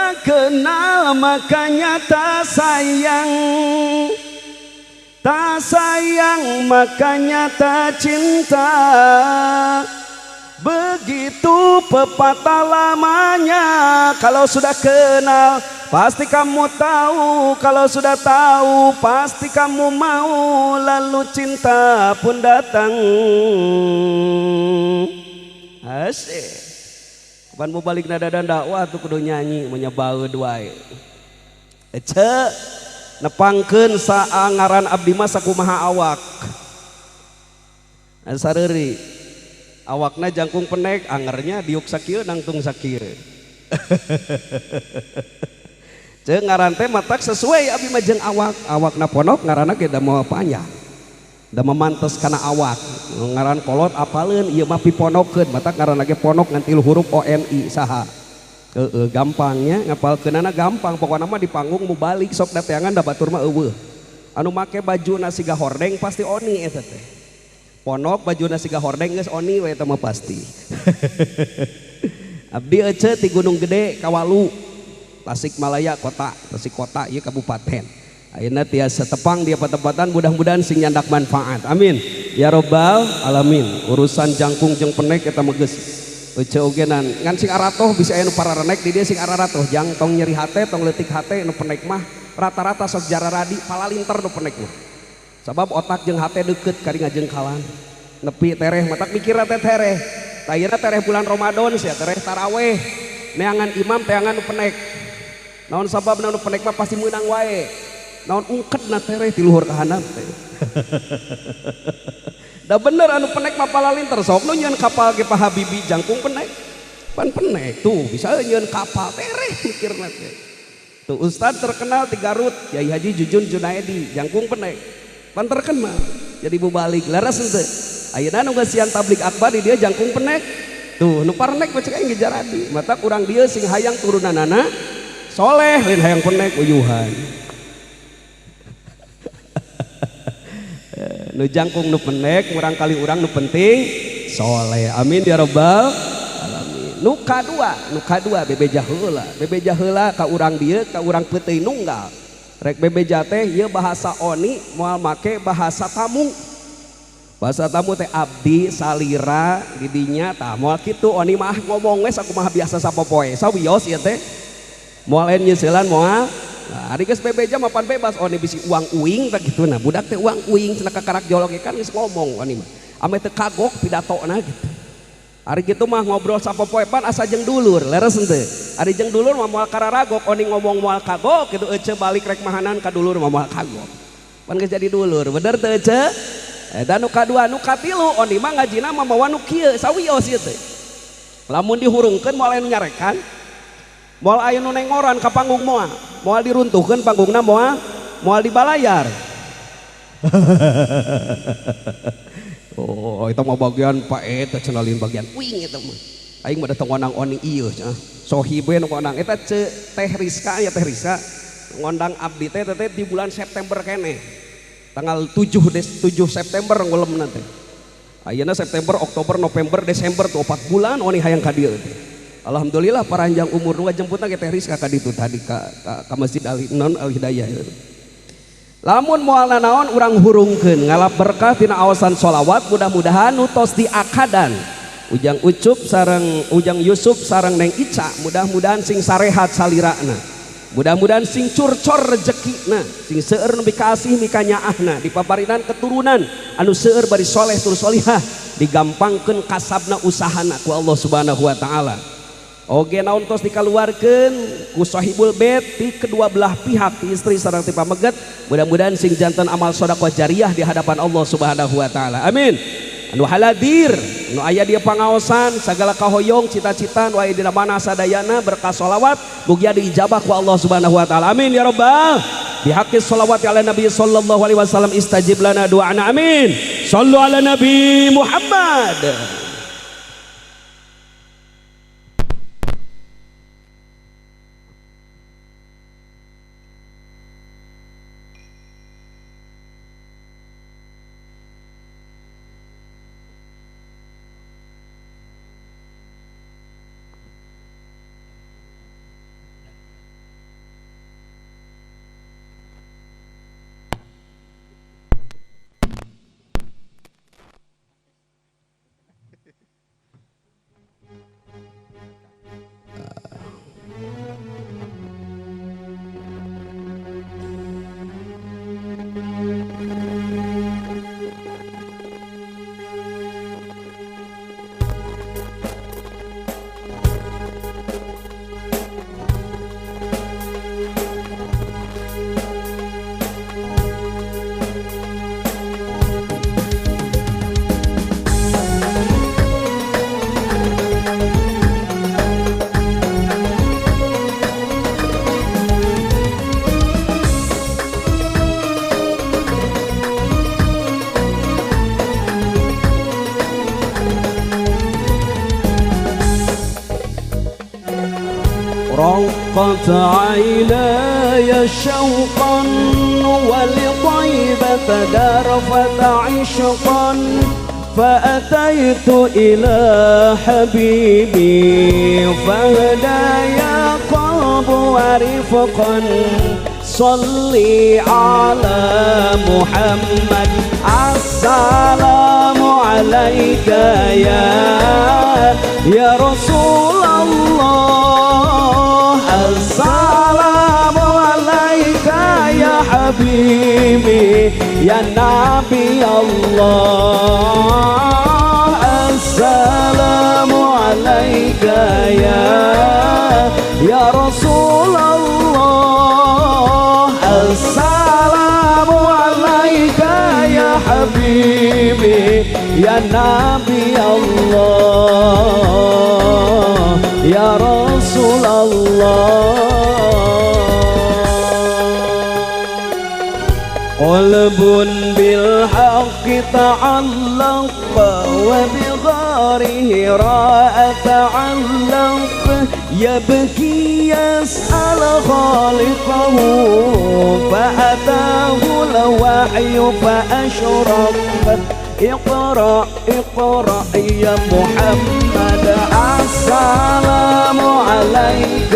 Tak kenal makanya tak sayang, tak sayang makanya tak cinta. Begitu pepatah lamanya, kalau sudah kenal pasti kamu tahu, kalau sudah tahu pasti kamu mau, lalu cinta pun datang. Asik. Kapan mau balik nada dan dakwah tuh kudu nyanyi menyebaeud wae. Ece nepangkeun saangaran abdi mah sakumaha awak. Sareuri awakna jangkung penek, angernya diuk sakieu nangtung sakieu. Ceuk ngaran teh matak sesuai abdi mah jeung awak, awakna ponok ngaranna ge da moal panjang. Da memantes kana awak. Ngaran kolot apaleun ieu mah piponokeun, matak ngaranna ge ponok ngan 3 huruf ONI saha. Heeh, gampangnya ngapalkeunana gampang, pokona mah di panggung mubalik sok dateangan da batur mah eueuh. Anu make bajuna siga hordeng pasti oni eta teh. Ponok bajuna siga hordeng geus oni we eta mah pasti. Abdi ece ti Gunung Gede Kawalu, Tasikmalaya kota, Tasik kota ieu kabupaten. Ayeuna tiasa tepang di patempatan, mudah-mudahan sing nyandak manfaat. Amin ya robbal alamin. Urusan jangkung jeung penek eta mah geus ece ogenan ngan sing aratoh bisa aya nu pararenek di dieu sing araratoh jang tong nyeri hate tong leutik hate nu penek mah rata-rata sok jararadi palalinter nu penek mah. Sabab otak jeung hate deukeut kari ngajengkalan. Nepi tereh matak mikirna teh tereh. Tah ayeuna tereh bulan Ramadan sia tereh taraweh. Neangan imam teangan nu penek. Naon sababna nu penek mah pasti meunang wae. Naon ungkedna tereh ti luhur ka handap teh. Da bener anu penek mah palalinter sok nu nyieun kapal ge Pak Habibie jangkung penek. Pan penek tuh bisa nyieun kapal tereh mikirna teh. Tuh ustad terkenal di Garut Kiai Haji Jujun Junaedi jangkung penek. Pan terkenal jadi bubalik laras henteu. Ayeuna nu ngeusian tablig akbar di dieu jangkung penek. Tuh nu parenek mah cek aing ge jaradi. Matak urang dieu sing hayang turunanana soleh lain hayang penek uyuhan. Nu jangkung nu penek murang kali urang nu penting soleh. Amin ya robbal alamin. Nu kadua bebeja heula, bebeja heula ka urang dieu ka urang peuteui nunggal. Rek bebeja teh ieu bahasa oni moal make bahasa tamu. Bahasa tamu teh abdi salira didinya tah moal kitu oni mah ngomong we sakumaha biasa sapopoe. Sawios ieu teh. Moal nyeuselan moal. Nah, ari geus bebeja mah pan bebas oni bisi uang uing tah kitu nah budak teh uang uing cenah kakarak jolok ge kan geus ngomong oni mah. Ame teu kagok pidatona gitu. Ari kitu mah ngobrol sapopoe pan asa jeung dulur, leres henteu. Ari jeung dulur mah moal kararagok oni ngomong moal kagok kitu ece balik rek mahanan ka dulur mah moal kagok. Pan geus jadi dulur, bener teu ece? Eta nu kadua nu katilu oni mah ngajina mah mawa nu kieu sawios ieu teh. Lamun dihurungkeun moal aya nu nyarekan. Moal aya nu nengoran ka panggung moal. Moal diruntuhkeun panggungna moal, moal dibalayar. Oh, itu mah bagian Pak eta cenah lain bagian uing eta mah. Aing mah datang ngondang oni ieu cenah. Sohibe nu ngondang eta ce Teh Rizka ya Teh Rizka ngondang abdi teh teh di bulan September keneh. Tanggal 7 September ngulemna teh. Ayeuna September, Oktober, November, Desember tuh 4 bulan oni hayang ka dieu teh. Alhamdulillah paranjang umur nu jemputna ge Teh Rizka ka ditu tadi ka Masjid Al Non Al Hidayah. Lamun moal nanaon urang hurungkeun ngalap berkah tina awasan sholawat mudah-mudahan nu tos diakadan. Ujang Ucup sareng Ujang Yusuf sareng Neng Ica mudah-mudahan sing sarehat salirana. Mudah-mudahan sing curcor rezekina, sing seueur nu mikasih mikanyaahna, dipaparinan keturunan anu seueur bari soleh tur solihah, digampangkeun kasabna usahana ku Allah Subhanahu wa taala. Oge naon tos dikaluarkeun ku sahibul bait ti kedua belah pihak ti istri sareng ti pameget, mudah-mudahan sing janten amal sedekah jariah di hadapan Allah Subhanahu wa taala. Amin. Anu haladir, anu aya dia pangaosan sagala kahoyong cita-cita nu aya dina mana sadayana berkah sholawat mugia diijabah ku Allah Subhanahu wa taala. Amin ya rabbal. Bihaqqi sholawati ala nabi sallallahu alaihi wasallam istajib lana du'ana. Amin. Shallu ala nabi Muhammad. أغرقت عيناي شوقا ولطيبة درفت عشقا فأتيت إلى حبيبي فهدى يا قلب ورفقا صلي على محمد السلام عليك يا رسول الله السلام عليك يا حبيبي يا نبي الله السلام عليك يا رسول الله السلام عليك يا حبيبي يا نبي الله يا رسول الله قلب بالحق تعلق وبغاره راء تعلق يبكي يسأل خالقه فأتاه الوحي فأشرق اقرأ اقرأ يا محمد السلام عليك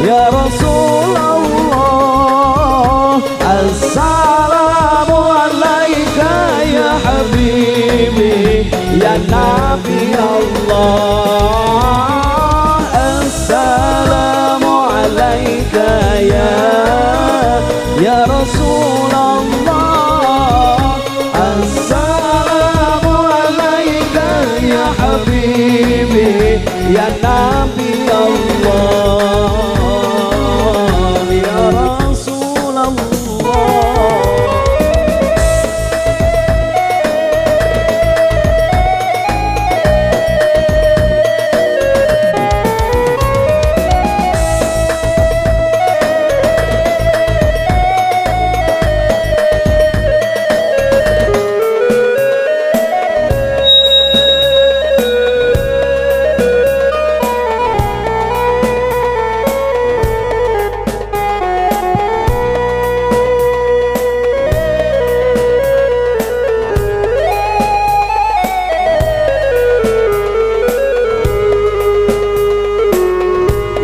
يا رسول الله السلام عليك يا حبيبي يا نبي الله السلام عليك يا رسول الله السلام عليك يا حبيبي يا نبي الله يا رسول الله.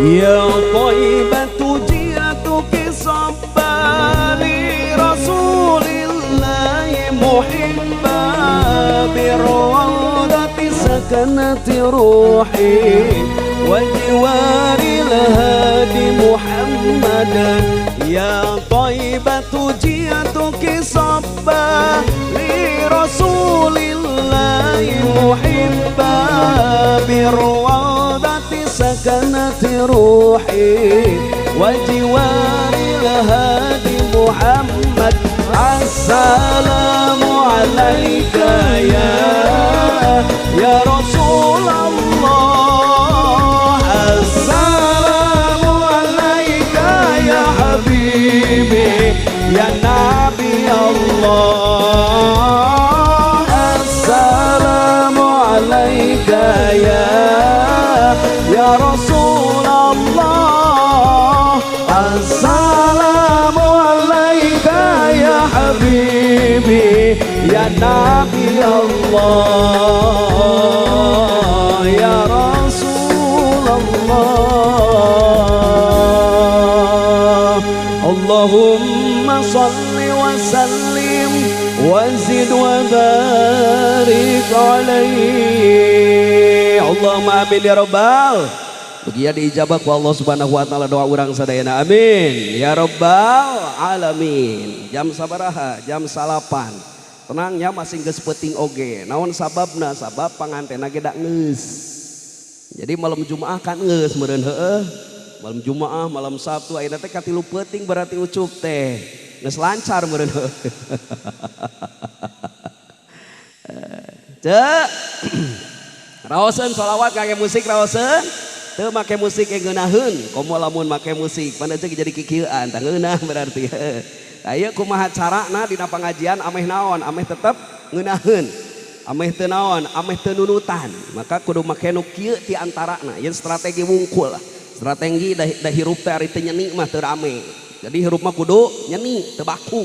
يا طيبة جئتك صبا لرسول الله محبا بالروضة سكنت روحي وجوار الهادي محمدا يا طيبة جئتك صبا لرسول الله محبا بالروضة سكنت روحي وجوار الهادي محمد السلام عليك يا رسول الله السلام عليك يا حبيبي يا نبي الله السلام عليك يا رسول الله السلام عليك يا حبيبي يا نبي الله يا رسول الله اللهم صل وسلم وزد وبارك عليه اللهم amin ya rabbal. Begitu diijabah ku Allah Subhanahu wa taala doa urang sadayana amin ya rabbal alamin. Jam sabaraha? Jam 9. Tenangnya masih geus peuting oge. Naon sababna? Sabab pangantena ge da geus. Jadi malam Jumaah kan geus meureun heueuh. Malam Jumaah, malam Sabtu ayeuna teh katilu peuting berarti ucup teh. Geus lancar meureun heueuh. Cek. Raoseun sholawat kage musik raoseun. Teu make musik ge ngeunaheun, komo lamun make musik pan ceuk jadi kikieuan tah ngeunah berarti. Tah ieu kumaha carana dina pangajian ameh naon, ameh tetep ngeunaheun. Ameh teu naon, ameh teu nunutan. Maka kudu make nu kieu ti antarana, ieu strategi wungkul. Strategi da hirup teh ari teu nyeni mah teu rame. Jadi hirup mah kudu nyeni, teu baku.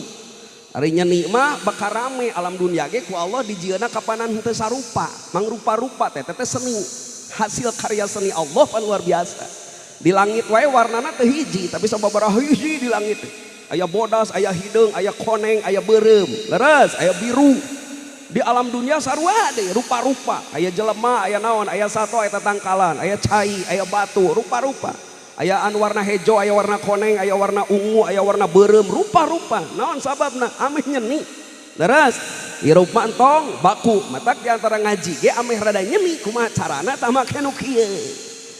Ari nyeni mah bakal rame alam dunia ge ku Allah dijieunna kapanan henteu sarupa, mangrupa-rupa teh teh seni. Hasil karya seni Allah pan luar biasa. Di langit wae warnana teu hiji, tapi sababaraha hiji di langit. Aya bodas, aya hideung, aya koneng, aya beureum, leres, aya biru. Di alam dunia sarua deh, rupa-rupa. Aya jelema, aya naon, aya sato, aya tatangkalan, aya cai, aya batu, rupa-rupa. Aya anu warna hejo, aya warna koneng, aya warna ungu, aya warna beureum, rupa-rupa. Naon sababna? Ameh nyeni. Leres, hirup mah entong baku. Matak di antara ngaji ge ameh rada nyeni, kumaha carana tah make nu kieu.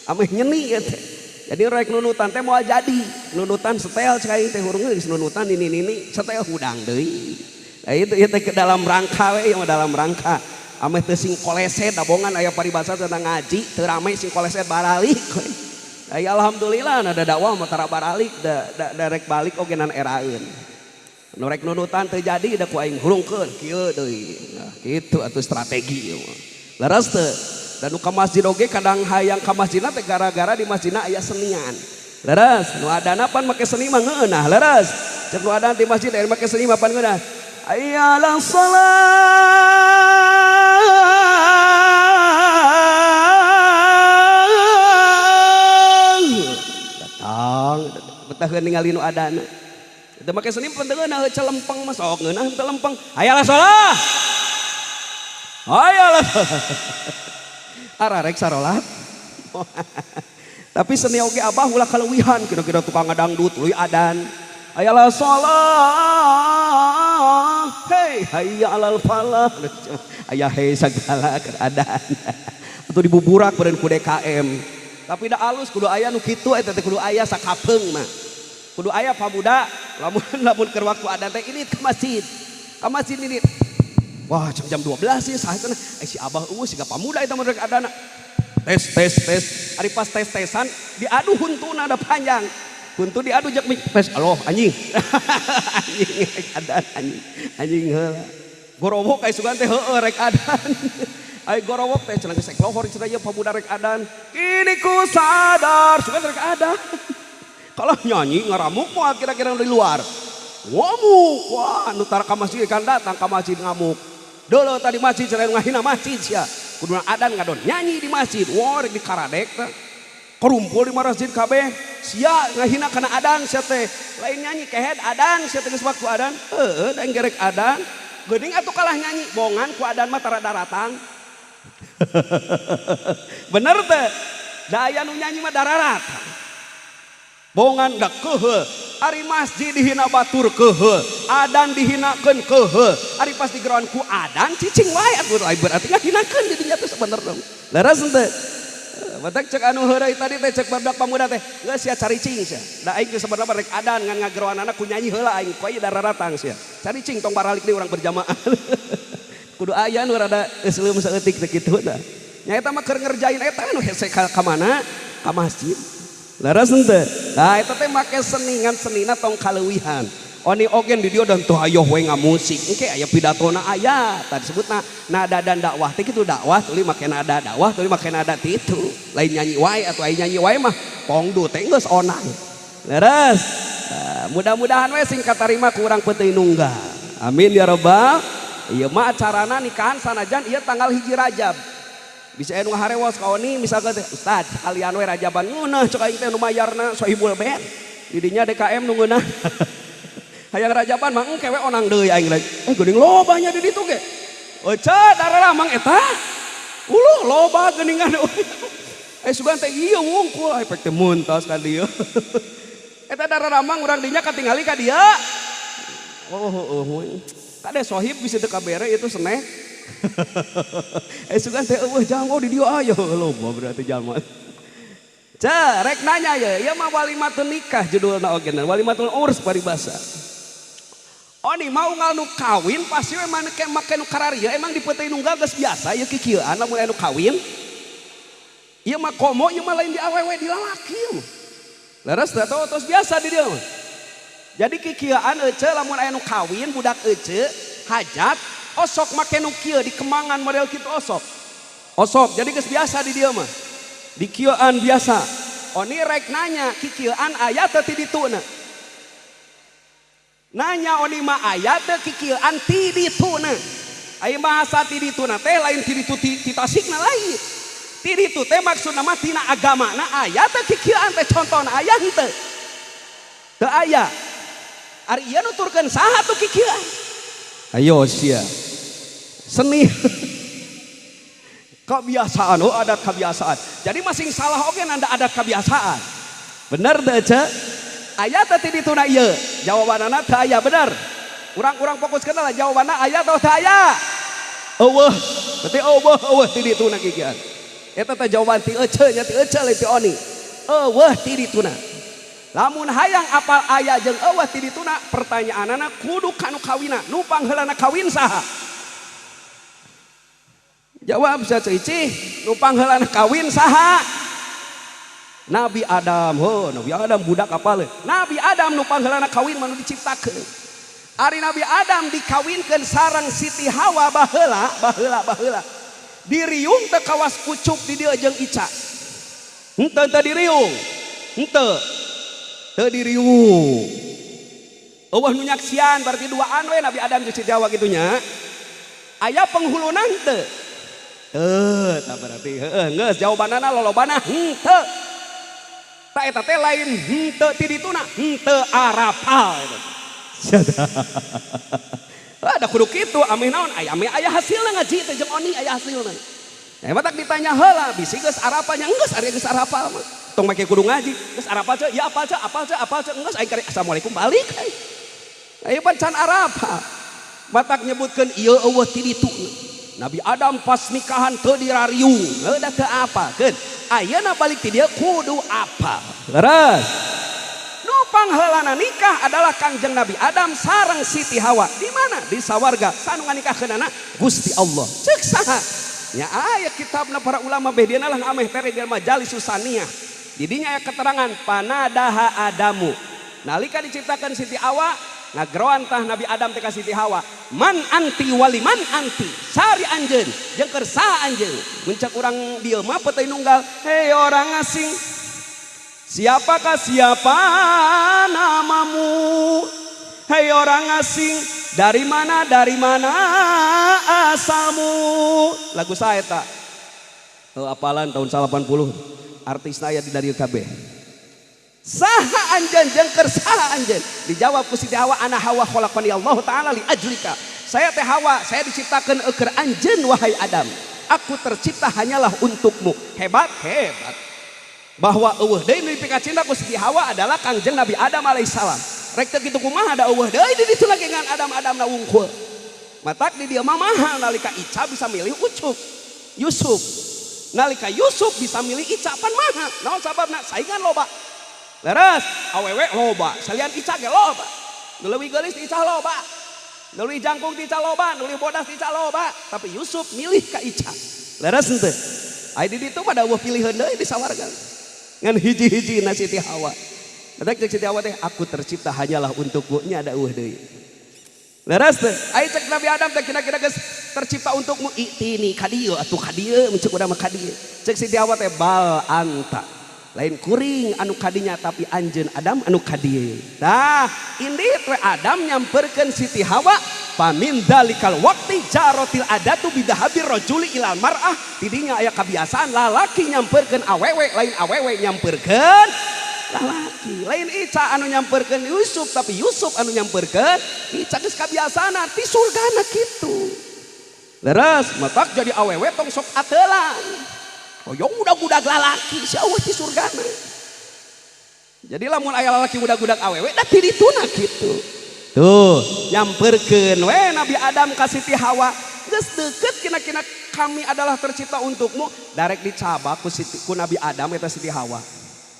Ameh nyeni ieu teh. Jadi rek nunutan teh moal jadi. Nunutan setel cai teh hurung geus nunutan nini-nini setel hudang deui. Nah, itu teh ke dalam rangka we, ieu mah dalam rangka. Ameh teu sing koleset dabongan aya paribasa tentang ngaji teu rame sing koleset baralik we. Nah, ya alhamdulillah ada dakwah mah tara baralik da rek balik oge nan eraeun. Nu rek nunutan teu jadi da ku aing hurungkeun kieu deui. Nah, kitu atuh strategi ieu mah. Leres teu? Dan nu ka masjid oge kadang hayang ka masjidna teh gara-gara di masjidna aya senian. Leres, nu adana pan make seni mah ngeunah, leres. Cek nu adana di masjid aya make seni mah pan ngeunah. Hayya 'alas shalah. Datang, betaheun ningali nu adana. Teu make seni pan teu ngeunah, celempeng mah sok ngeunah teu lempeng. Hayya 'alas shalah. Hayya 'alas shalah. Ararek sarolat. Tapi seni oge abah ulah kaleuwihan, kira-kira tukang ngadangdut leuwih adan. Hayya 'alas shalah. Hey, hayya 'alal falah. Aya hey sagala keur adan. Atuh dibuburak beureun ku DKM. Tapi da alus kudu aya nu kitu eta teh kudu aya sakapeung mah. Kudu aya pamuda lamun lamun keur waktu adan teh ini ke masjid. Ka masjid ini. Wah, jam 12 sih saha cenah. Si abah eueuh siga pamuda eta mah rek adana. Tes tes tes. Ari pas tes-tesan diadu huntuna da panjang. Huntu diadu jak mik tes aloh anjing. Anjing rek adan anjing. Anjing heula. Gorowok aya sugan teh heueuh rek adan. Ai gorowok teh cenah geus lohor cenah ieu pamuda rek adan. Kini ku sadar sugan rek adan. Kalau nyanyi ngaramuk moal kira-kira di luar. Ngamuk. Wah, nu tara ka masjid kan datang ka masjid ngamuk. Deuleu tadi masjid cenah ngahina masjid sia. Kuduna adan ngadon nyanyi di masjid. Wah, rek dikaradek teh. Kerumpul di masjid kabeh. Sia ngahina kana adan sia teh. Lain nyanyi kehed adan sia teh geus waktu adan. Heueuh da gerek adan. Geuning atuh kalah nyanyi bongan ku adan mah tara daratang. Bener teh. Da aya nu nyanyi mah dararatang. Bongan da keuheul. Ari masjid dihina batur keuheul, adan dihinakeun keuheul. Ari pas digeroan ku adan cicing wae atuh lain berarti ngahinakeun jadinya teh sebenerna. Leres henteu? Batak cek anu heureuy tadi teh cek barudak pamuda teh, geus sia caricing sia. Da aing geus sebenarnya rek adan ngan ngageroanana ku nyanyi heula aing, ku ieu dararatang sia. Caricing tong baralik deui urang berjamaah. Kudu aya nu rada eusleum saeutik teh kitu da. Nya eta mah keur ngerjain eta nu hese ka mana? Ka masjid. Leres henteu? Nah eta teh make seni ngan senina tong kaleuwihan. Oni ogen di dieu dan teu hayoh we ngamusik. Engke aya pidatona aya. Tadi disebutna nada dan dakwah teh kitu dakwah tuluy make nada dakwah tuluy make nada ti itu. Lain nyanyi wae atuh aya nyanyi wae mah pongdu teh geus onang. Leres. Nah, mudah-mudahan we sing katarima ku urang peuting nunggal. Amin ya rabbal. Ieu mah acarana nikahan sanajan ieu tanggal 1 Rajab. Bisa aya nu ngaharewos ka Oni misalkan teh Ustad sekalian we Rajaban ngeunah cek aing teh nu mayarna Sohibul Bait. Di dinya DKM nu ngeunah. Hayang Rajaban mah engke we onang deui aing rek. Geuning loba nya di ditu ge. Ece darah mang eta. Uluh loba geuningan. Sugan teh ieu wungkul efek teh muntas ka dieu. Eta darah mang urang dinya katingali ka dieu. Oh heueuh. Kade sohib bisa teu kabere itu seneh. Sugan teh eueuh jang oh di dieu aya loba berarti jalma. Cek rek nanya ye, ieu mah walimatun nikah judulna oge, walimatul urs paribasa. Oni mau ngal nu kawin pasti we make make nu kararieu emang di peuting nunggal geus biasa ieu kikieuan lamun aya nu kawin. Ieu mah komo ieu mah lain di awewe di lalaki mah. Leres teh tos biasa di dieu mah. Jadi kikieuan ece lamun aya nu kawin budak ece hajat osok make nu kieu di kemangan model kitu osok. Osok jadi geus biasa di dieu mah. Di kieuan biasa. Oni rek nanya kikieuan aya teu ti dituna. Nanya oni mah aya teu kikieuan ti dituna. Aya bahasa ti dituna teh lain ti ditu ti Tasikna lain. Ti ditu teh maksudna mah tina agamana aya teu kikieuan teh contona aya henteu. Teu aya. Ari ieu nuturkeun saha tuh kikieuan? Ayo sia. Seni. Kebiasaan, oh adat kebiasaan. Jadi masing salah oke nanda adat kebiasaan. Bener teu ce? Aya teu ti dituna ieu? Jawabanana teu aya bener. Urang-urang fokus kana lah jawabanna aya atau teu aya? Eueuh. Berarti eueuh eueuh ti dituna kikieuan. Eta teh jawaban ti ece nya ti ece lain ti oni. Eueuh ti dituna. Lamun hayang apal aya jeung eueuh ti dituna, pertanyaanana kudu kanu kawina. Nu pangheulana kawin saha? Jawab sia cicih, nu pangheulana kawin saha? Nabi Adam. Ho, Nabi Adam budak apal. Nabi Adam nu pangheulana kawin mah nu diciptakeun. Ari Nabi Adam dikawinkeun sareng Siti Hawa baheula, baheula, baheula. Diriung teu kawas Ucup di dieu jeung Ica. Henteu teu diriung. Henteu. Teu diriung. Eueuh nu nyaksian berarti duaan we Nabi Adam jeung Siti Hawa kitu nya. Aya penghuluna henteu? Teu, tah berarti heueuh geus jawabanana lolobana henteu. Tah eta teh lain henteu ti dituna, henteu arapal eta. Ada kudu kitu ameh naon aya ameh aya hasilna ngaji teh jeung oni aya hasilna. Ya matak ditanya heula bisi geus arapal nya geus ari geus arapal mah. Tong make kudu ngaji, geus arapal ceu, ya apal ceu, apal ceu, apal ceu, geus aing kari assalamualaikum balik aing. Ayo pan can arapal. Matak nyebutkeun ieu eueuh ti ditu. Nabi Adam pas nikahan teu dirariung, heuh da teu apal keun. Ayeuna balik ti dieu kudu apal. Leres. Nu pangheulana nikah adalah Kangjeng Nabi Adam sareng Siti Hawa. Di mana? Di sawarga. Sanu nganikahkeunana Gusti Allah. Ceuk saha? Nya aya kitabna para ulama beh dieuna lah ameh tere di Majalis Susaniyah. Di dinya aya keterangan panadaha Adamu. Nalika diciptakan Siti Hawa, ngageroan tah Nabi Adam teh ka Siti Hawa, man anti waliman anti, sari anjeun jeung keur saha anjeun. Mun cek urang dieu mah peuteuy nunggal, hei orang asing. Siapakah siapa namamu? Hei orang asing, dari mana asalmu? Lagu saya tak? Oh, apalan tahun 80. Artisna aya di dari KB. Saha anjeun jeung keur saha anjeun? Dijawab ku Siti Hawa, ana Hawa khalaqani Allah taala li ajlika. Saya teh Hawa, saya diciptakeun eukeun anjeun wahai Adam. Aku tercipta hanyalah untukmu. Hebat, hebat. Bahwa eueuh deui nu dipikacinta ku Siti Hawa adalah Kangjeng Nabi Adam alaihissalam. Rek teu kitu kumaha da eueuh deui di ditu lagi ngan Adam-Adam na wungkul. Matak di dieu mah mahal nalika Ica bisa milih Ucup, Yusuf. Nalika Yusuf bisa milih Ica pan mahal. Naon sababna? Saingan loba. Leres, awewe loba, salian Ica ge loba. Nu leuwih geulis ti Ica loba. Nu leuwih jangkung ti Ica loba, nu leuwih bodas ti Ica loba, tapi Yusuf milih ka Ica. Leres henteu? Ai di ditu mah da eueuh piliheun deui di sawarga. Ngan hiji-hiji na Siti Hawa. Matak cek Siti Hawa teh aku tercipta hanyalah untukmu nya da eueuh deui. Leres teh? Ai cek Nabi Adam teh kira-kira geus tercipta untukmu itini ka dieu atuh ka dieu mun cek urang mah ka dieu. Cek Siti Hawa teh bal anta. Lain kuring anu kadinya tapi anjeun Adam anu kadieu. Tah, indit we Adam nyamperkeun Siti Hawa pamin dalikal waqti jarotil adatu bidahabir rajuli ilal mar'ah. Tidinya aya kebiasaan lalaki nyamperkeun awewe lain awewe nyamperkeun lalaki. Lain Ica anu nyamperkeun Yusuf tapi Yusuf anu nyamperkeun Ica geus kabiasaan ti surgana kitu. Leres, matak jadi awewe tong sok atelan. Hoyong udag-udag lalaki si eueuh ti surgana. Jadi lamun aya lalaki udag-udag awewe da ti dituna kitu. Tuh, nyamperkeun we Nabi Adam ka Siti Hawa. Geus deukeut kina-kina kami adalah tercipta untukmu, darek dicabak ku Siti ku Nabi Adam eta Siti Hawa.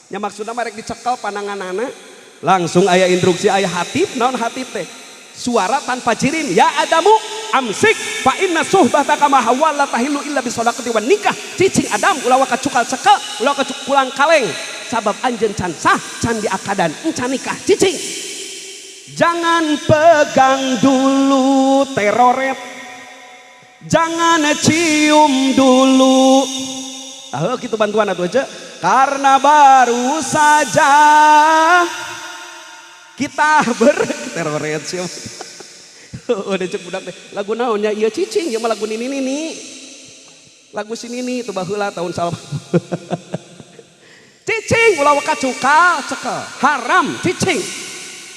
Nya maksudna mah rek dicekel pananganana, langsung aya instruksi aya hatib, naon hatib teh? Suara tanpa jirim, ya Adamu amsik fa inna suhbataka ma hawa la tahilu illa bisadaqati wan nikah. Cicing Adam ulah waka cukal cekel, ulah waka kulang kaleng. Sabab anjeun can sah, can diakadan, encan nikah. Cicing. Jangan pegang dulu teroret. Jangan cium dulu. Tah kitu bantuan atuh aja. Karena baru saja kita berteroret sih. Udah cek budak teh. Lagu naonnya? Iya cicing, ya mah lagu nini nini. Lagu si nini itu baheula tahun salam. Cicing ulah waka cukal cekel. Haram cicing.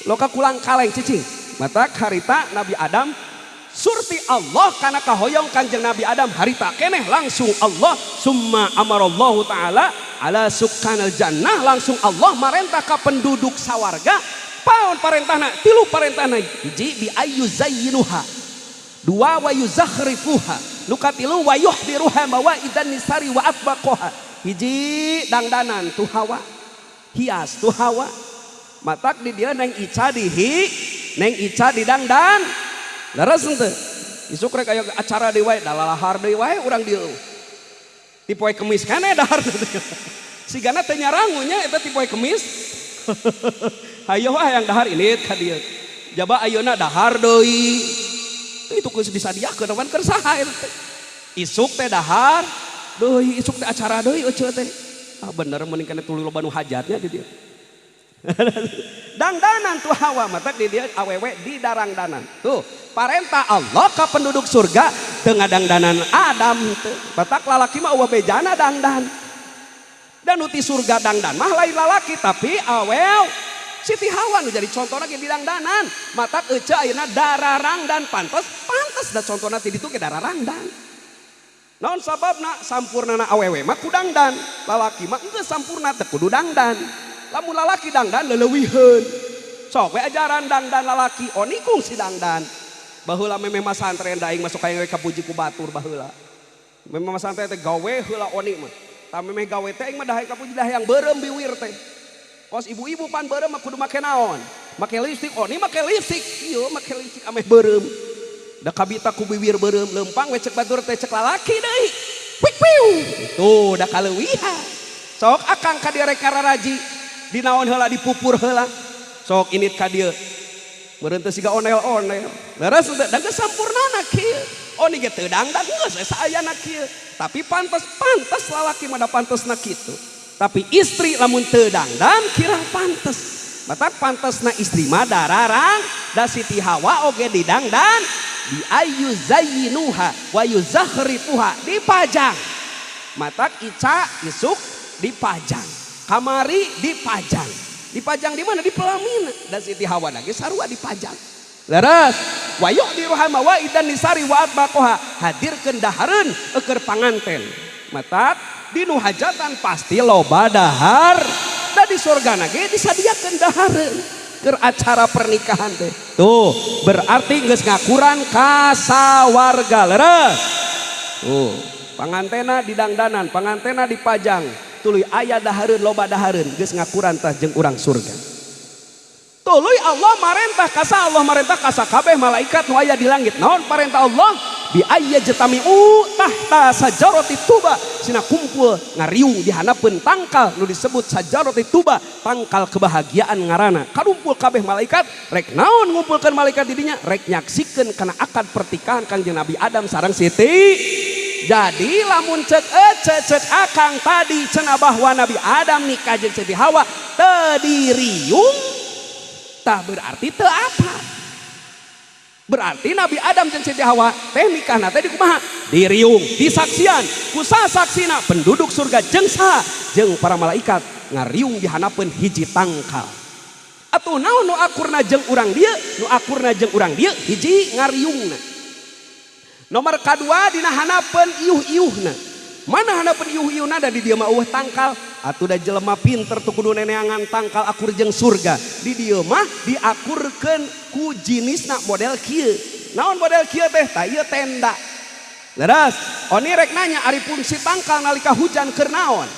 Loka kulang kaleng cicing. Mata harita Nabi Adam surti Allah karena kahoyong Kanjeng Nabi Adam harita keneh langsung Allah summa amarallahu ta'ala ala sukkanal jannah, langsung Allah marentah ka penduduk sawarga. Paon parentahna? Tilu parentahna. Hiji, bi ayu zayyinuha, dua, wa yuzakhrifuha, nu katilu, wa yuhdiruha mawaidan nisari wa atbaqoha. Hiji, dangdanan tu Hawa, hias tu Hawa. Matak di dia Neng Ica dihi, Neng Ica di dangdan. Leres henteu? Isuk rek aya acara deui wae, dalalahar deui wae urang dieu. Ti poe Kemis keneh dahar. Sigana teu nyarangu nya eta ti poe Kemis. Hayo ah yang dahar ini ka dieu. Jaba ayeuna dahar deui. Itu geus disadiakeun pan keur saha eta teh. Isuk teh dahar deui, isuk teh acara deui euceu teh. Ah bener mending kana tuluy loba nu hajatnya di dieu. Dangdanan tuh Hawa, matak di dia awewe di darangdanan. Tuh, parentah Allah ka penduduk surga teu ngadangdanan Adam teu. Batak lalaki mah eueuh bejana dangdan. Dan nu ti surga dangdan mah lain lalaki tapi awew. Siti Hawa nu jadi contohna ge didangdanan. Matak ece ayeuna dararangdan pantes, pantes da contohna ti ditu ge dararangdan. Naon sababna? Sampurnana awewe mah ku dangdan, lalaki mah geus sampurna teu kudu dangdan. Lamun lalaki dangdan leleuwiheun. Sok we ajaran dangdan lalaki, oh nikung si dangdan. Baheula memeh masantren da aing masuk aya we kapuji ku batur baheula. Memeh masantren teh gawe heula oni mah. Tah memeh gawe teh aing mah dah kapuji dah yang beureum biwir teh. Kos ibu-ibu pan beureum mah kudu make naon? Make lipstik, oni make lipstik. Ieu make lipstik ameh beureum. Da kabita ku biwir beureum leumpang we cek batur teh cek lalaki deui. Wik piu. Tuh da kaleuwihan. Sok akang ka dieu rek kararaji dinaon heula, dipupur heula. Sok init ka dieu. Meureun teh siga onel-onel. Leres teh da geus sampurnana kieu. Oni ge teu dangdan geus saayana kieu. Tapi pantes, pantes lalaki mah da pantesna kitu. Tapi istri lamun teu dangdan kirang pantes. Matak pantesna istri mah dararang da Siti Hawa oge didangdan bi ayu zayyinuha wa yuzakhrifuha, dipajang. Matak Ica isuk dipajang. Kamari dipajang. Dipajang di mana? Di pelaminan. Dan Siti Hawa lagi sarua dipajang. Leres. Wa yuhdiruha mawaidan nisari wa atbaqoha, hadirkeun dahareun eukeur panganten. Matak di nu hajatan pasti loba dahar. Da di surga ge disadiakeun dahareun keur acara pernikahan teh. Tuh, berarti geus ngakuran ka sawarga. Leres. Tuh, pangantena didangdanan, pangantena dipajang, tuluy aya dahareun, loba dahareun, geus ngakuran tah jeung urang surga. Tuluy Allah marentah kasa, Allah marentah kasa kabeh malaikat nu aya di langit. Naon parentah Allah? Bi ayyajtami'u tahta sajarati tuba. Sina kumpul ngariung di handapeun tangkal nu disebut sajarati tuba, tangkal kebahagiaan ngaranna. Karumpul kabeh malaikat, rek naon ngumpulkeun malaikat di dinya? Rek nyaksikeun kana akad pernikahan Kangjeng Nabi Adam sareng Siti. Jadi lamun cek ece cek akang tadi cenah bahwa Nabi Adam nikah jeung Siti Hawa teu diriung, tah berarti teu apa? Berarti Nabi Adam jeung Siti Hawa teh nikahna teh di kumaha? Diriung, disaksian. Ku saha saksina? Penduduk surga jeung saha? Jeung para malaikat ngariung di handapeun hiji tangkal. Atuh naon nu akurna jeung urang dieu? Nu akurna jeung urang dieu hiji ngariungna. Nomor kadua dina handapeun iuh-iuhna. Mana handapeun iuh-iuhna? Da di dieu mah eueuh tangkal. Atuh da jelema pinter tuh kudu neneangan tangkal akur jeung surga. Di dieu mah diakurkeun ku jinisna model kieu. Naon model kieu teh? Tah ieu tenda. Leres, oni rek nanya, ari fungsi tangkal nalika hujan keur naon?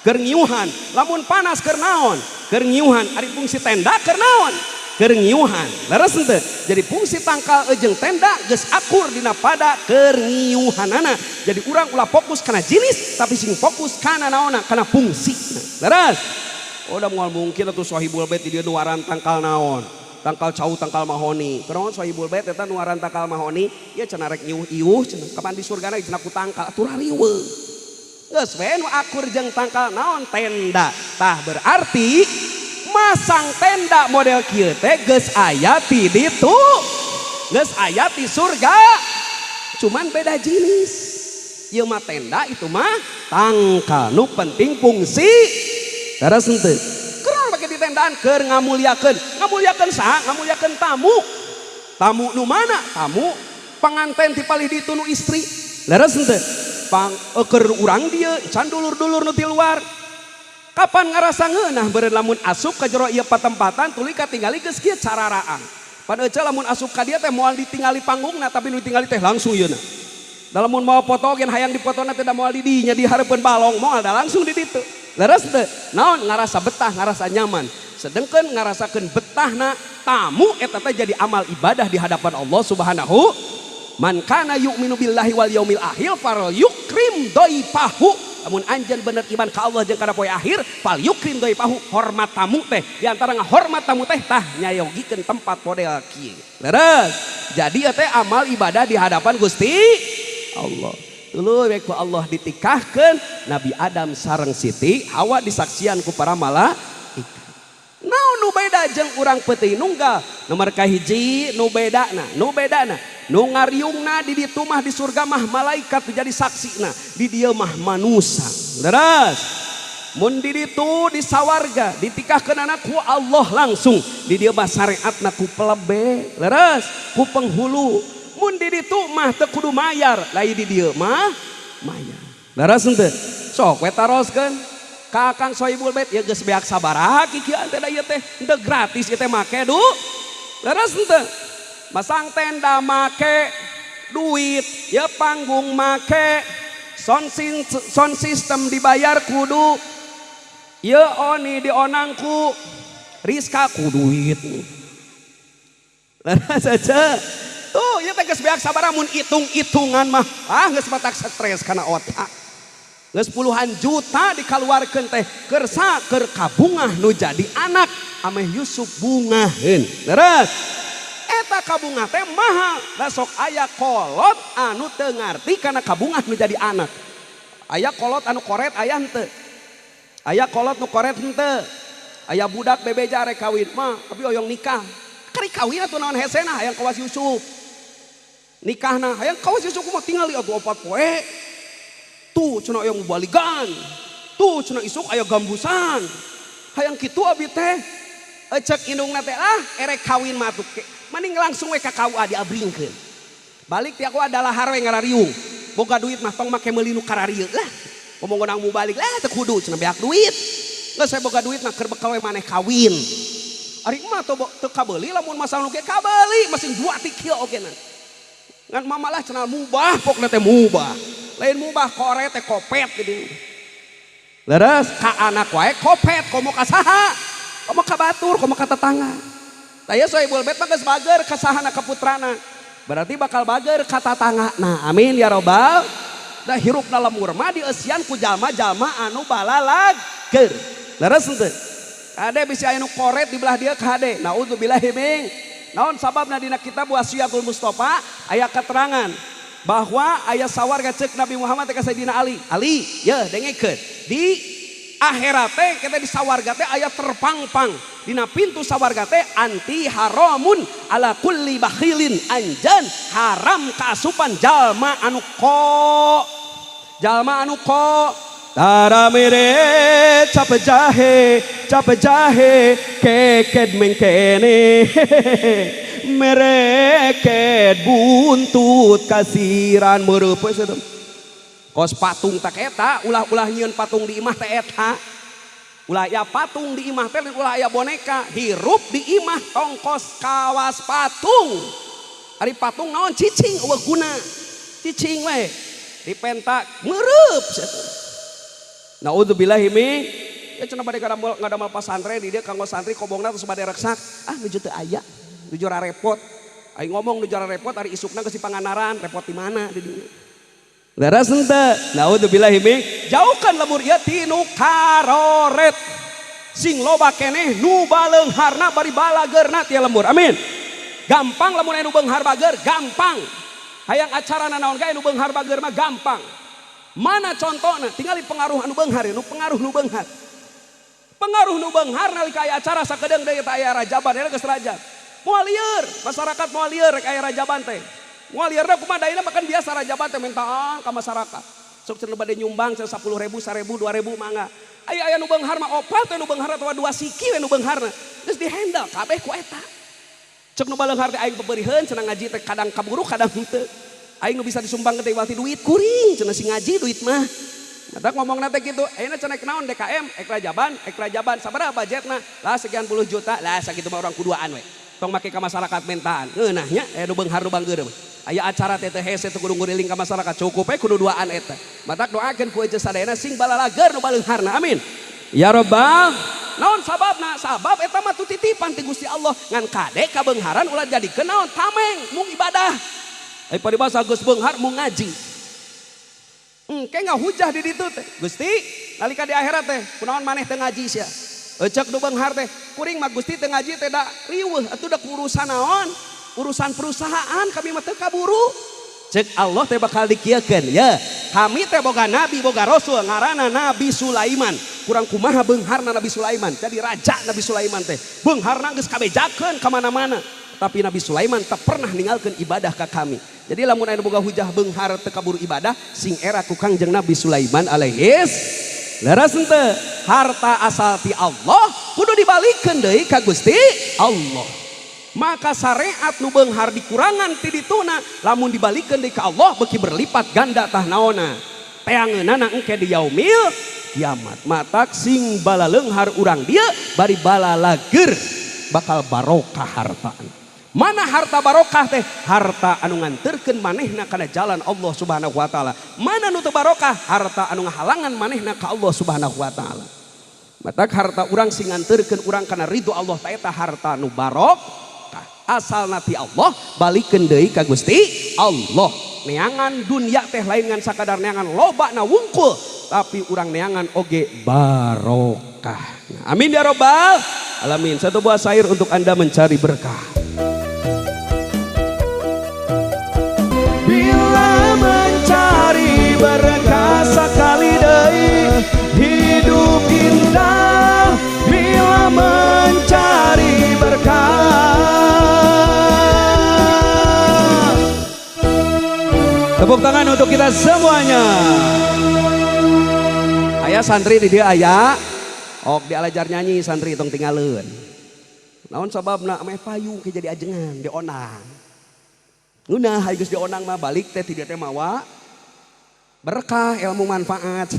Keur ngiuhan. Lamun panas keur naon? Keur ngiuhan. Ari fungsi tenda keur naon? Keur ngiuhan. Leres henteu? Jadi fungsi tangkal jeung tenda geus akur dina pada keur ngiuhanana. Jadi urang ulah fokus kana jenis tapi sing fokus kana naonna, kana fungsi. Leres? Oh, da moal mungkin atuh sohibul bait di dieu nuaran tangkal naon? Tangkal cau, tangkal mahoni. Kunaon sohibul bait eta nuaran tangkal mahoni? Ieu cenah rek nyiuh-iuh cenah. Kapan di surgana cenah ku tangkal atuh rariweuh. Geus we nu akur jeung tangkal naon tenda. Tah berarti masang tenda model kieu teh geus aya ti ditu. Geus aya ti surga. Cuman beda jenis. Ieu mah tenda, itu mah tangkal. Nu penting fungsi. Terus henteu? Keur make di tendaan keur ngamuliakeun. Ngamuliakeun saha? Ngamuliakeun tamu. Tamu nu mana? Tamu panganten ti palih ditu nu istri. Leres henteu? Pang keur urang dieu can dulur-dulur nu ti luar. Kapan ngarasa ngeunah beureun lamun asup ka jero ieu patempatan tuluy katingali geus kieu cararaang. Pan ece lamun asup ka dieu teh moal ditingali panggungna, tapi nu ditingali teh langsung yeuna. Da lamun mau foto gen hayang dipotona teh da moal di dinya di hareupeun balong, moal da langsung di ditu. Leres teu? Naon ngarasa betah, ngarasa nyaman. Sedengkeun ngarasakeun betahna tamu eta teh jadi amal ibadah di hadapan Allah Subhanahu. Man kana yu'minu billahi wal yaumil akhir fal yukrim dhaifahu. Lamun anjeun bener iman ka Allah jeung kana poe akhir, fal yukrim dhaifahu, hormat tamu teh. Di antara ngahormat tamu teh tah nyayogikeun tempat model kieu. Leres. Jadi ieu teh amal ibadah di hadapan Gusti Allah. Tuluy we ku Allah ditikahkeun Nabi Adam sareng Siti Hawa disaksian ku para malaikat. Naon nu beda jeung urang peuting nunggal? Nomor kahiji nu bedana, nu bedana. Nu ngariungna di ditu mah di surga mah malaikat jadi saksina, di dieu mah manusa. Leres. Mun di ditu di sawarga ditikahkeun ku Allah langsung, di dieu mah syariatna ku plebe. Leres, ku penghulu. Mun di ditu mah teu kudu mayar, lain di dieu mah mayar. Leres henteu? Sok we taroskeun ka Akang Sohibul Bait ya geus beak sabaraha kikieuan teh da ieu teh henteu gratis ieu teh make du. Leres henteu? Masang tenda make duit, ya panggung make, sound system dibayar kudu, ya oni dionang ku Rizka ku duit. Leres aja. Tuh, ieu teh geus beak sabaraha mun hitung-hitungan mah. Ah, geus matak stres kana otak. Geus puluhan juta dikaluarkeun teh keur keur kabungah nu jadi anak ameh Yusuf bungaheun. Leres. Eta kabungah teh mahal. Da sok aya kolot anu teu ngarti kana kabungah nu jadi anak. Aya kolot anu koret aya henteu? Aya kolot nu koret henteu? Aya budak bebeja rek kawin mah, tapi hoyong nikah. Kari kawin atuh naon hesena hayang kawas Yusuf. Nikahna hayang kawas Yusuf mah tingali atuh opat poe. Tuh cenah aya baligan. Tuh cenah isuk aya gambusan. Hayang kitu abi teh. Cek indungna teh ah erek kawin mah atuh mending langsung we ka KUA diabringkeun. Balik ti aku adalah we ngarariung. Boga duit mah tong make meuli nu kararieu lah. Ngomong ngondang mau balik lah teu kudu cenah beak duit. Geus saya boga duit mah keur bekal we maneh kawin. Ari mah teu kabeuli lamun masalah nu kieu kabeuli masing dua ti kieu oge na. Ngan mama lah cenah mubah pokna teh mubah. Lain mubah kore teh kopet gitu. Leres ka anak wae kopet komo ka saha? Komo ka batur, komo ka tetangga. Tah ieu Sohibul Bait mah geus bager ka sahana ka putrana. Berarti bakal bager ka tatangga. Nah, amin ya robbal. Da hirupna lembur mah dieusian ku jalma-jalma anu balalager. Leres henteu? Kade bisi aya nu koret di belah dieu kade. Naudzubillahi min. Naon sababna dina kitab Wasiatul Mustafa aya keterangan bahwa aya sawarga cek Nabi Muhammad teh ka Sayyidina Ali. Ali, ye dengekeun. Di akhirat teh kita di sawarga teh aya terpangpang. Dina pintu sawarga teh anti haramun ala kulli bakhilin, anjan haram kaasupan jalma anu ko jalma anu ko Tara mere cap jahe cap jahe keked mengkene mereket buntut kasiran meureupeuh cenah. Kos patung tak eta ulah-ulah nyieun patung di imah teh eta. Ulah aya patung di imah teh, ulah aya boneka, hirup di imah tongkos kawas patung. Ari patung naon cicing eueuh guna. Cicing we dipenta meureub cenah. Naudzubillahi min ya cenah bade ngadamel pasantren di dieu kanggo santri kobongna terus bade reksak. Ah nuju teu aya, nuju repot. Aing ngomong nuju repot ari isukna geus di Pangandaran, repot di mana di dieu. Leres henteu? Naudzubillahi min jauhkan lembur ieu tinu karoret. Sing loba keneh nu baleungharna bari balageurna ti lembur. Amin. Gampang lamun aya nu beunghar bager, gampang. Hayang acara naon gae nu beunghar bager mah gampang. Mana contohna? Tingali pengaruh anu beunghar, nu pengaruh nu beunghar. Pengaruh nu beunghar nalika aya acara sakedeung deui eta aya rajaban, eta geus rajab. Moal lieur, masyarakat moal lieur rek aya rajaban teh. Moal lieurna kumaha daina makan biasa rajaban teh mintaan ka masyarakat. Sok cenah bade nyumbang cenah 10.000, 1.000, 2.000 mangga. Aya aya nu beunghar mah opat we nu beunghar atawa 2 siki we nu beungharna. Geus dihandle kabeh ku eta. Cek nu baleunghar teh aing peberiheun cenah ngaji teh kadang kaburu kadang henteu. Aing nu bisa disumbang teh waktu duit kuring cenah si ngaji duit mah. Matak ngomongna teh kitu, ayeuna cenah naon DKM, ek rajaban sabaraha budgetna? Lah sekian puluh juta, lah sakitu mah urang kuduaan we. Tong make ka masyarakat mentaan. Ngeunah nya aya nu beunghar nu banggeur mah. Aya acara teh teh hese teh kudu nguriling ka masyarakat cukup we kudu duaan eta. Matak doakeun ku ece sadayana sing balalager nu baleungharna. Amin. Ya Rabbal. Naon sababna? Sabab eta mah tu titipan ti Gusti Allah ngan kade kabeungharan ulah jadikeun naon tameng mung ibadah. Ai paribasa geus beunghar mung ngaji. Engke ngahujah di ditu teh. Gusti, nalika di akhirat teh kunaon maneh teu ngaji sia? Ecek nu beunghar teh, kuring mah Gusti teu ngaji teh da riweuh atuh da urusan naon? Urusan perusahaan kami mah teu kaburu. Cek Allah teh bakal dikieukeun ya. Kami teh boga nabi, boga rasul ngaranna Nabi Sulaiman. Kurang kumaha beungharna Nabi Sulaiman, jadi raja Nabi Sulaiman teh. Beungharna geus kabejakeun ka mana-mana. Tapi Nabi Sulaiman tak pernah ninggalkeun ibadah ka kami. Jadi lamun aya boga hujah beunghar teu kaburu ibadah, sing era ku Kangjeng Nabi Sulaiman alaihis. Leres henteu? Harta asal ti Allah kudu dibalikeun deui ka Gusti Allah. Maka syariat nu beunghar dikurangan ti dituna lamun dibalikeun deui ka Allah beuki berlipat ganda tah naonna. Teangeunana engke di yaumil kiamat. Matak sing balaleunghar urang dieu bari balalager bakal barokah hartana. Mana harta barokah teh? Harta anu nganterkeun manehna kana jalan Allah Subhanahu wa taala. Mana nu teu barokah? Harta anu ngahalangan manehna ka Allah Subhanahu wa taala. Matak harta urang sing nganterkeun urang kana ridho Allah ta eta harta nu barokah. Asalna ti Allah balikeun deui ka Gusti Allah. Neangan dunia teh lain ngan sakadar neangan loba na wungkul, tapi urang neangan oge barokah. Nah, amin ya robbal alamin. Satu buah syair untuk Anda mencari berkah. Bila mencari berkah sekali deui hidup indah, bila mencari berkah. Tepuk tangan untuk kita semuanya. Aya santri di dia aya. Ok dialajar nyanyi santri tong tinggalin. Naon sababna meh payung ke jadi ajengan dionang. Ngeunah hayu geus dionang mah balik teh ti dieu teh mawa berkah ilmu manfaat.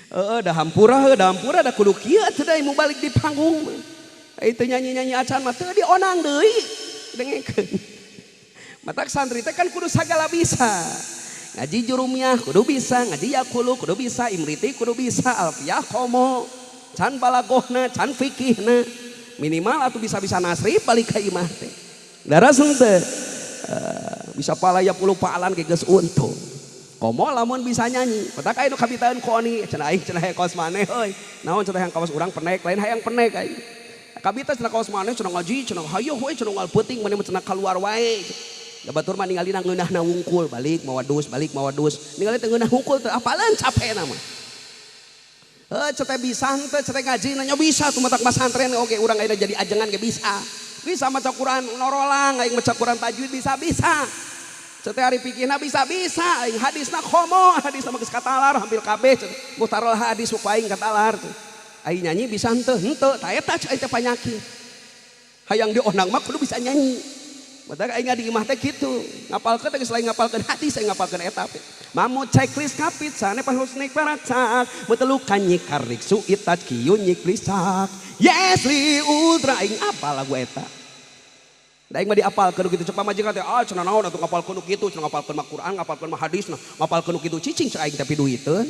Heeh da hampura da kudu kieu atuh da ilmu balik di panggung mah. Ai teu nyanyi-nyanyi acan mah teu dionang deui. Dengekeun. Matak santri teh kan kudu sagala bisa. Ngaji jurumiah kudu bisa, ngaji yakulu kudu bisa, imriti kudu bisa, alfiyah komo, can balagohna, can fikihna. Minimal atuh bisa-bisa nasri balik ka imah teh. Daras henteu. Bisa palaya puluh paalan ge geus untung. Komo lamun bisa nyanyi. Petak aya nu kabitaeun ku oni, cenah aing cenah hayang kaos maneh euy. Naon cenah hayang kaos urang penek, lain hayang penek aing. Kabita cenah kaos maneh cenah ngaji, cenah hayoh we cenah ngal peuting maneh mah cenah kaluar wae. Da batur mah ningalina ngeunahna wungkul, balik mawa dus, balik mawa dus. Ningali teh ngeunah wungkul teh apalan capena mah. Heuh cete bisa henteu cete ngaji nanya bisa tuh matak pasantren oge urang ayeuna jadi ajengan ge bisa. Bisa maca Quran norolang aing maca Quran tajwid bisa-bisa. Cete ari fikihna bisa-bisa aing hadisna komo hadisna mah geus katalar hampir kabeh mutarol hadis ku aing katalar. Aing nyanyi bisa henteu henteu ta eta aing teh panyakit. Hayang dionang mah kudu bisa nyanyi. Matak aing di imah teh kitu ngapalkeun teh geus lain ngapalkeun hadis aing ngapalkeun eta. Mamu checklist kapit sane pahusnik paracak metelukan nyik karik suitat kieu nyik lisak. Yes li ultra aing apal lagu eta. Da aing mah diapalkeun kitu cek pamajikan teh ah cenah naon atuh ngapalkeun kitu cenah ngapalkeun mah Quran ngapalkeun mah hadis nah ngapalkeun kitu cicing cek aing tapi duiteun.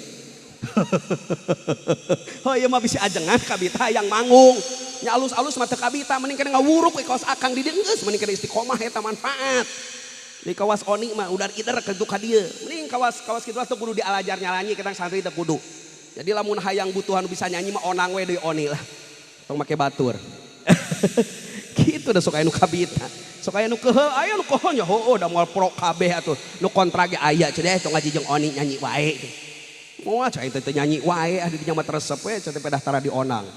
Oh ieu mah bisi ajengan kabita hayang manggung. Nya alus-alus mah teu kabita mending kana ngawuruk we kaos akang di dieu geus mending kana istiqomah eta manfaat. Di kawas oni mah udar ider ka ka dieu. Mending kawas-kawas kitu teh kudu dialajar nyalanyi ketang santri teh kudu. Jadi lamun hayang butuhan bisa nyanyi mah onang we deui oni lah. Tong make batur. Kitu da sok aya nu kabita. Sok aya nu keuheul, aya nu keuheul nya heueuh da moal pro kabeh atuh. Nu kontra ge aya cenah tong ngaji jeung Oni nyanyi wae. Moal cai teh nyanyi wae ah di dinya mah resep we cenah pedah tara dionang.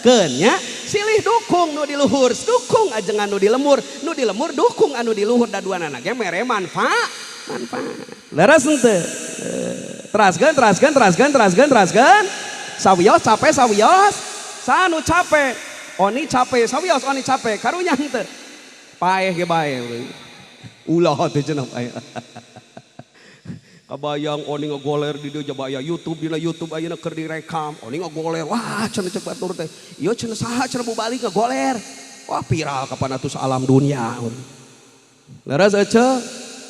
Keun nya silih dukung nu di luhur, dukung ajengan nu di lemur, nu di lemur dukung anu di luhur da duanana ge mere manfaat. Manfaat. Leres henteu? Teraskeun, teraskeun, teraskeun, teraskeun, teraskeun. Sawios capek sawios, sanu capek, Oni capek, sawios Oni capek, karunya henteu. Paeh ge bae. Ulah teh cenah paeh. Kabayang Oni ngagoler di dieu jaba aya YouTube dina YouTube ayeuna keur direkam. Oni ngagoler, wah cenah cek batur teh. Ieu cenah saha cenah bubalik ngagoler. Wah viral kapan atuh alam dunia. Leres ece,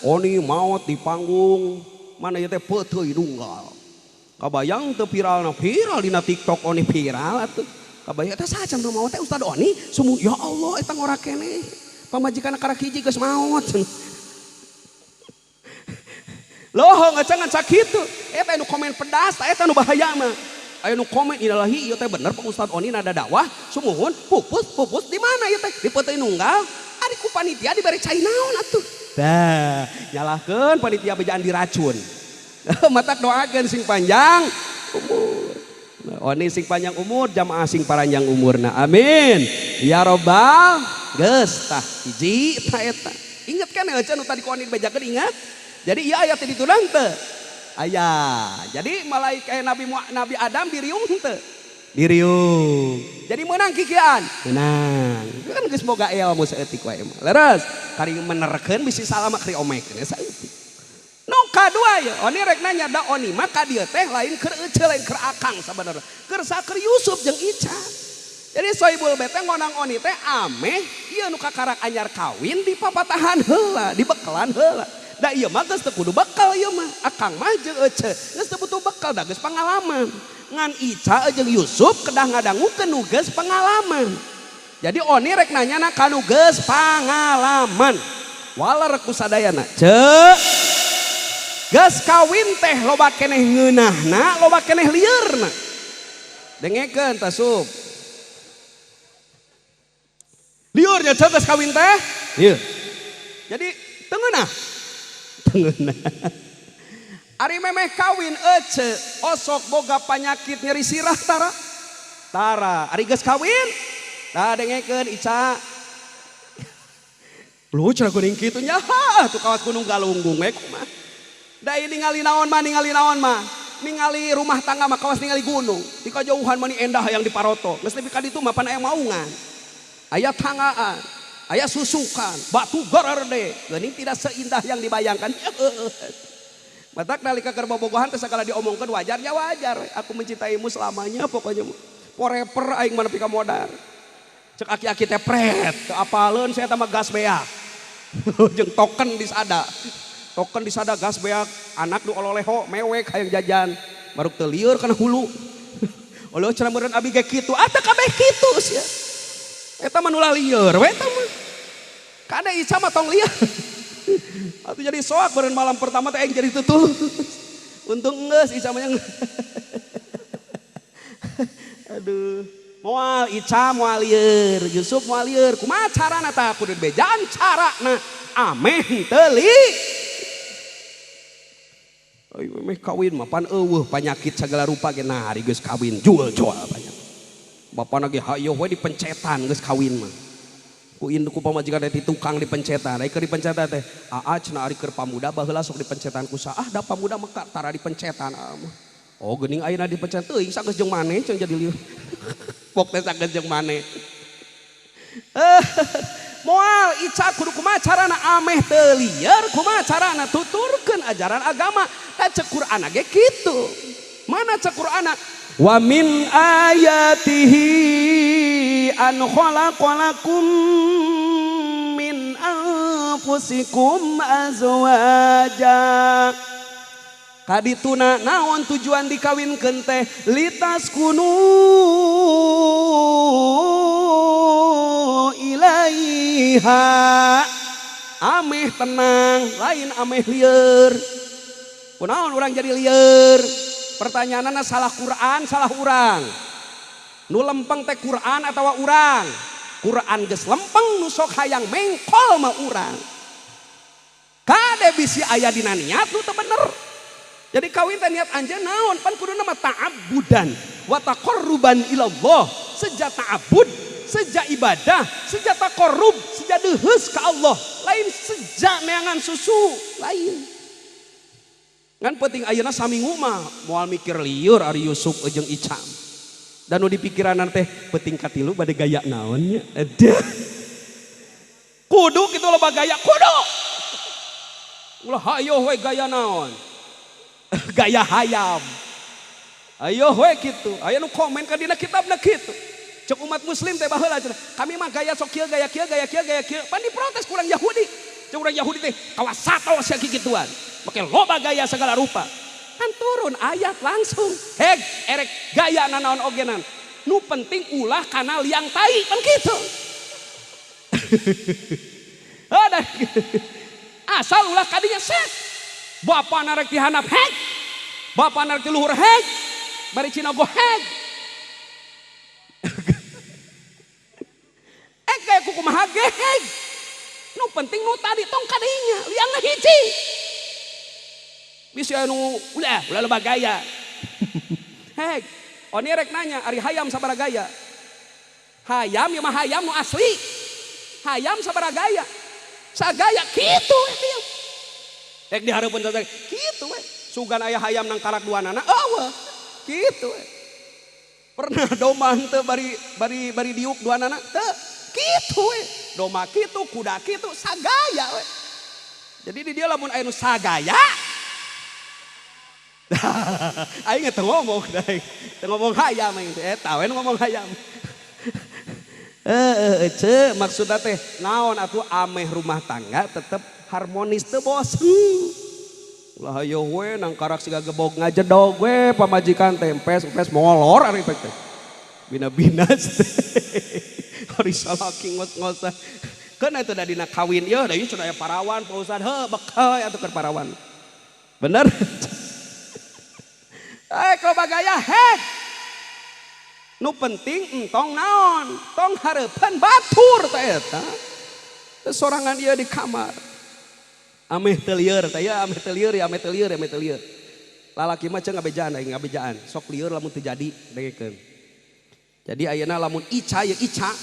Oni maot di panggung mana ieu teh peuteuy nunggal. Kabayang teu viralna, viral dina TikTok Oni viral atuh. Kabayang teh saha cenah maot teh Ustad Oni, sumu ya Allah eta ngora keneh. Pamajikan karak hiji geus maot. Loh ngacangan sakitu. Eta nu komen pedas, eta nu bahaya mah. Aya nu komen innalillahi ieu teh bener Pak Ustad Oni nada dakwah, sumuhun pupus pupus di mana ieu teh? Di peuteuy nunggal. Ari ku panitia dibere cai naon atuh. Tah, nyalahkeun panitia bejaan diracun. Matak doakeun sing panjang umur. Oni sing panjang umur, jamaah sing paranjang umurna. Amin. Ya robbal geus tah hiji tah eta. Ingat kan ya nu tadi ku Oni dibejakeun ingat? Jadi iya ayat itu teu? Aya. Jadi malaikat Nabi Adam diriung henteu? Diriung. Jadi menang kikian? Menang. Itu kan geus boga ilmu saeutik wae mah. Leres, kari menerkeun bisi salah mah kari omekeun saeutik. Nu kadua ya, Oni rek nanya da Oni mah ka dieu teh lain keur eceu lain keur akang sabenerna. Keur saker Yusuf jeung Ica. Jadi Sohibul Bait teh ngondang Oni teh ameh ieu nu kakarak anyar kawin di papatahan heula, di bekelan heula. Da ieu mah geus teu kudu bekal ieu mah. Akang mah jeung eceu geus teu butuh bekal da geus pangalaman. Ngan Ica jeung Yusuf kedah ngadangukeun nu geus pengalaman. Jadi Oni rek nanyana ka nu geus pangalaman. Waler ku sadayana. Ceuk. Geus kawin teh loba keneh ngeunahna, loba keneh lieurna. Dengekeun tah Sup. Lieur nya ceuk geus kawin teh? Lieur. Jadi teu ngeunah. Tengeunah. Ari memeh kawin ece osok boga panyakit nyeri sirah tara. Tara, ari geus kawin? Tah dengekeun Ica. Lu cenah geuning kitu nya, tuh kawas Gunung Galunggung we kumaha. Da ningali naon mah, ningali naon mah. Ningali rumah tangga mah kawas ningali gunung. Di kajauhan mah endah yang di Paroto. Geus nepi ka ditu mah pan aya maungan. Aya tanggaan, aya susukan, batu garerde. Geuning tidak seindah yang dibayangkan. Matak nalika keur bobogohan teh sagala diomongkeun wajar ya wajar. Aku mencintaimu selamanya pokoknya. Forever aing mah nepi ka modar. Cek aki-aki teh pret, teu apaleun saya mah gas beak. Jeung token disada. Token disada gas beak, anak nu ololeho mewek hayang jajan. Baruk teu lieur kana hulu. Oloh cenah meureun abi ge kitu, ah teu kabeh kitu sia. Eta mah nu lieur we eta mah. Kade Ica mah tong lieur. Atuh jadi soak beureun malam pertama teh aing jadi tutulus. Untung geus Ica mah. Aduh. Moal Ica moal lieur, Yusuf moal lieur. Kumaha carana tah kudu dibejaan carana ameh teu li. Ayo meh kawin mah pan eueuh panyakit sagala rupa ge nah ari geus kawin jual-jual banyak. Bapana ge hayoh we dipencetan geus kawin mah. Ku induk ku pamajikan teh tukang dipencetan. Ari keur dipencetan teh, aa cenah ari keur pamuda baheula sok dipencetan ku saha? Ah da pamuda mah tara dipencetan mah. Oh geuning ayeuna dipencet teuing sageus jeung maneh cenah jadi lieur. Pok teh sageus jeung maneh. Moal Ica kudu kumaha carana ameh teu lieur kumaha carana tuturkeun ajaran agama. Da cek Qur'an ge kitu. Mana cek Qur'an? Wa min ayatihi an khalaqalakum min anfusikum azwaja. Kadituna naon tujuan dikawinkeun teh litaskunu ilaiha. Ameh tenang lain ameh lieur. Kunaon urang jadi lieur? Pertanyaanna salah Quran salah urang. Nu lempeng teh Quran atawa urang? Quran geus lempeng nu sok hayang mengkol mah urang. Kade bisi aya dina niat nu teu bener. Jadi kawin teh niat anjeun naon? Pan kuduna mah ta'abbudan wa taqarruban ilallah. Seja ta'abbud, seja ibadah, seja taqarrub, seja deuheus ka Allah. Lain seja neangan susu, lain. Ngan penting ayeuna saminggu mah moal mikir lieur ari Yusuf jeung Ica. Dan nu dipikiranan teh penting katilu bade gaya naon nya. Aduh. Kudu kitu loba gaya, kudu. Ulah hayoh we gaya naon. Gaya hayam. Ayo we kitu. Aya nu komen ka dina kitabna kitu. Cek umat muslim teh baheula cenah. Kami mah gaya sok kieu, gaya kieu, gaya kieu, gaya kieu. Pan diprotes ku urang Yahudi. Cek urang Yahudi teh kawas sato sia kikituan. Make loba gaya segala rupa. Kan turun ayat langsung. Heg erek gaya nanaon ogenan. Nu penting ulah kana liang tai pan kitu. Ada. Asal ulah kadinya set. Bapak narek ti handap heg. Bapak narek ti luhur heg. Bari Cina go heg. Kayak kumaha ge heg. Nu penting nu tadi tong kadinya liangna hiji. Bisi anu ulah ulah loba gaya. Heg. Oni rek nanya ari hayam sabaraha gaya? Hayam ieu mah hayam nu asli. Hayam sabaraha gaya? Sagaya kitu we. Rek dihareupeun sagaya kitu we. Sugan aya hayam nang karak duanana eueuh. Kitu we. Pernah domba henteu bari bari bari diuk duanana teu. Kitu we. Domba kitu, kuda kitu, sagaya we. Jadi di dia lamun aya nu sagaya aing teu ngomong aing. Teu ngomong hayam aing teh eta we nu ngomong hayam. Heeh, maksudna teh naon atuh ameh rumah tangga tetep harmonis teu bosen. Ulah hayoh we nang karak siga gebog ngajedog we pamajikan teh empes-empes molor ari teh. Bina-bina teh. Ari salaki ngos-ngosan. Keun atuh da dina kawin ieu da ieu cenah aya parawan Pak Ustad heuh bekeu atuh keur parawan. Bener? Kalau bagaya heg. Nu penting entong naon, tong hareupeun batur teh eta. Sorangan ieu di kamar. Ameh teu lieur teh ya, ameh teu lieur ya, ameh teu lieur, ameh teu lieur. Lalaki mah ceung ngabejaan aing ngabejaan, sok lieur lamun teu jadi dengekeun. Jadi ayeuna lamun Ica ye Ica,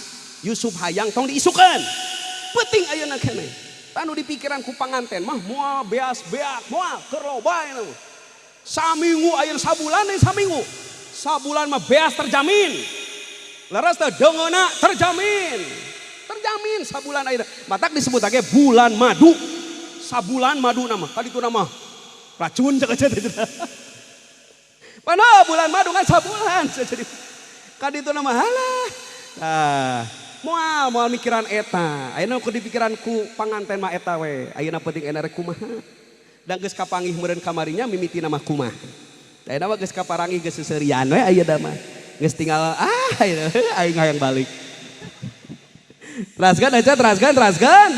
Yusuf hayang tong diisukeun. Penting ayeuna keneh. Tanu dipikiran ku panganten mah moal beas beak, moal keur loba ayeuna mah. Saminggu ayeuna sabulan deui saminggu. Sabulan mah beas terjamin. Leres teh deungeuna terjamin. Terjamin sabulan ayeuna. Matak disebut ge bulan madu. Sabulan madu nama, kali itu nama racun cek aja teh. Mana bulan madu kan sabulan jadi. Kali itu nama halah. Nah, moal moal mikiran eta. Ayeuna ku dipikiran ku panganten mah eta we. Ayeuna penting enak rek kumaha. Dan geus kapanggih meureun kamarinya mimiti nama kumaha. Ayeuna mah geus kaparanggih geus seuseurian we ayeuna mah. Geus tinggal ah ayeuna aing hayang balik. Teraskeun aja, teraskeun, teraskeun.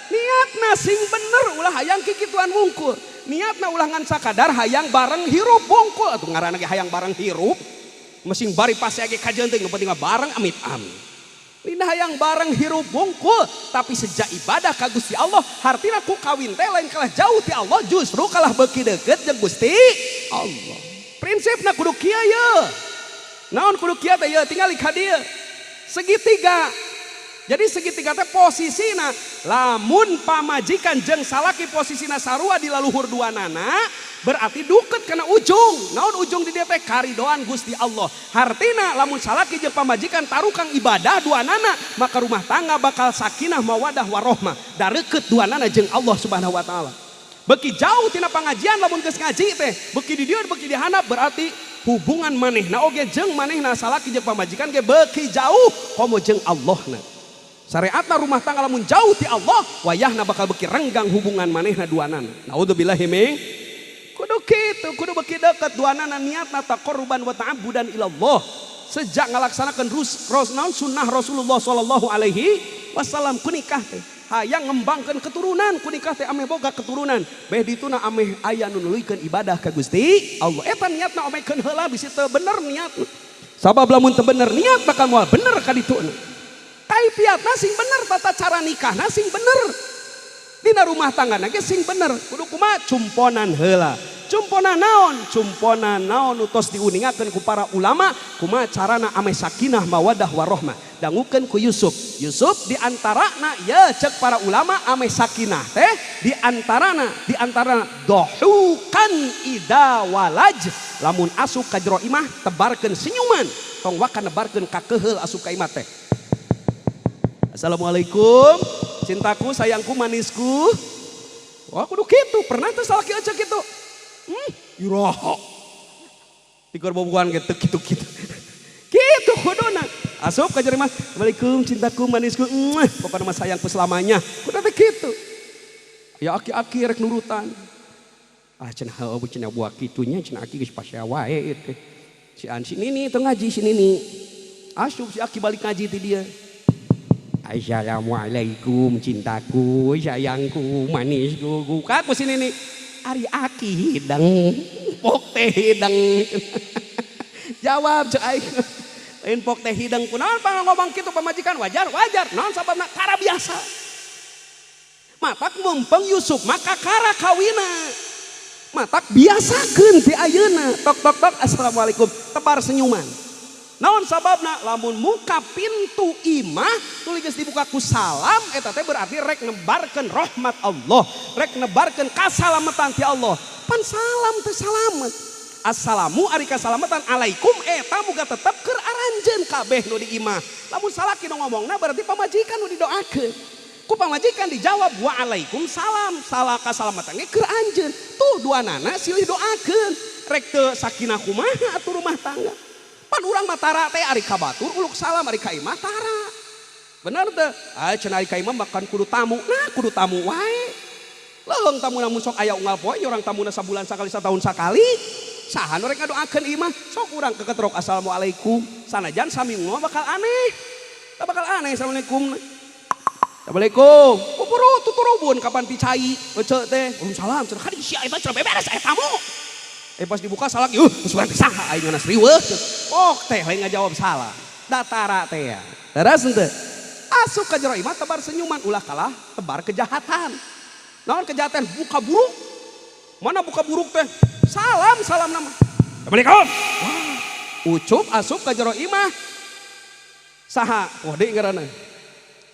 Niatna sing bener ulah hayang kikituan wungkul. Niatna ulah ngan sakadar hayang bareng hirup wungkul. Atuh ngaranna ge hayang bareng hirup. Mesin bari pasti ge kajeun teh nu penting mah bareng amit amit. Lina hayang bareng hirup wungkul, tapi sejak ibadah ka Gusti Allah, hartina ku kawin teh lain kalah jauh ti Allah, justru kalah beuki deukeut jeung Gusti Allah. Prinsipna kudu kieu ye. Naon kudu kieu teh ye tingali ka dieu. Segitiga. Jadi segitiga teh posisina lamun pamajikan jeung salaki posisina sarua di laluhur duanana, berarti duket kana ujung. Naon ujung di dieu teh karidoan Gusti Allah. Hartina lamun salaki jeung pamajikan tarukang ibadah duanana, maka rumah tangga bakal sakinah mawadah warohmah. Dareukeut duanana jeung Allah Subhanahu wa taala. Beuki jauh tina pangajian lamun geus ngaji teh, beuki di dieu beuki di handap berarti hubungan manehna oge jeung manehna salaki jeung pamajikan ge beuki jauh komo jeung Allahna. Syariatna rumah tangga lamun jauh ti Allah, wayahna bakal beuki renggang hubungan manehna duanana. Naudzubillahi min. Kudu kitu, kudu beuki deukeut duanana niatna taqarruban wa ta'abbudan ilallah. Sejak ngalaksanakeun sunnah Rasulullah sallallahu alaihi wasallam ku nikah teh. Hayang ngembangkeun keturunan ku nikah teh ameh boga keturunan. Beh dituna ameh aya nu nuluykeun ibadah ka Gusti Allah. Eta niatna omekeun heula bisi teu bener niatna. Sabab lamun teu bener niat bakal moal bener ka dituna. Kaifiatna sing bener, tata cara nikahna sing bener. Dina rumah tangga ge sing bener. Kudu kumaha cumponan heula. Cumponan naon? Cumponan naon nu tos diuningakeun ku para ulama kumaha carana ame sakinah mawadah warohmah. Dangukeun ku Yusuf. Yusuf diantarana ya cek para ulama ame sakinah teh diantarana dohukan ida walaj. Lamun asup ka jero imah tebarkeun senyuman, tong waka nebarkeun kakeheul asup ka imah teh. Assalamualaikum, cintaku, sayangku, manisku. Wah, kudu kitu. Pernah teh salaki aja kitu. Iraha. Tikor bobogohan ge teu kitu-kitu. Kitu kuduna. Asup ka jero imah, Assalamualaikum, cintaku, manisku. Pokona mah sayangku selamanya. Kudu teh kitu. Ya aki-aki rek nurutan. Ah cenah heueuh cenah buah kitunya cenah aki geus pasea wae ieu teh. Si an si nini teu ngaji si nini. Asup si aki balik ngaji ti dia. Assalamualaikum cintaku, sayangku, manisku. Buka ku si nini. Ari aki hidang, pok teh hidang. Jawab cek aing. Lain pok teh hidang kunaon pang ngomong kitu pamajikan wajar, wajar. Naon sababna tara biasa. Matak mumpeng Yusuf maka kara kawina. Matak biasakeun ti ayeuna. Tok tok tok assalamualaikum, tebar senyuman. Naon sababna lamun muka pintu imah tuluy geus dibuka ku salam eta teh berarti rek nebarkeun rahmat Allah, rek nebarkeun kasalamatan ti Allah. Pan salam teh salamet. Assalamu ari kasalamatan alaikum eta muga tetep keur aranjeun kabeh nu di imah. Lamun salaki nu ngomongna berarti pamajikan nu didoakeun. Ku pamajikan dijawab waalaikum salam, salah kasalamatan ge keur anjeun. Tuh duanana silih doakeun. Rek teu sakinah kumaha atuh rumah tangga. Pan urang mah tara teh ari ka batur uluk salam ari ka imah tara. Bener teu? Ah cenah ari ka imah makan kudu tamu. Nah kudu tamu wae. Leuheung tamuna mun sok aya unggal poe urang tamuna sabulan sakali satahun sakali. Saha nu rek ngadoakeun imah? Sok urang keketrok assalamualaikum. Sanajan saminggu bakal aneh. Tah bakal aneh assalamualaikum. Assalamualaikum. Pupuru tuturubun kapan picai ece teh. Waalaikumsalam cenah kadi sia eta cenah beberes aya tamu. Pas dibuka salah, geus urang teh saha aing nganas riweuh. Pok teh lain ngajawab salah. Datara teh ya. Teras henteu? Asup ka jero imah tebar senyuman ulah kalah tebar kejahatan. Naon kejahatan? Buka buruk. Mana buka buruk teh? Salam salam nama. Assalamualaikum. Wah, ucup asup ka jero imah. Saha? Kode ngaranna.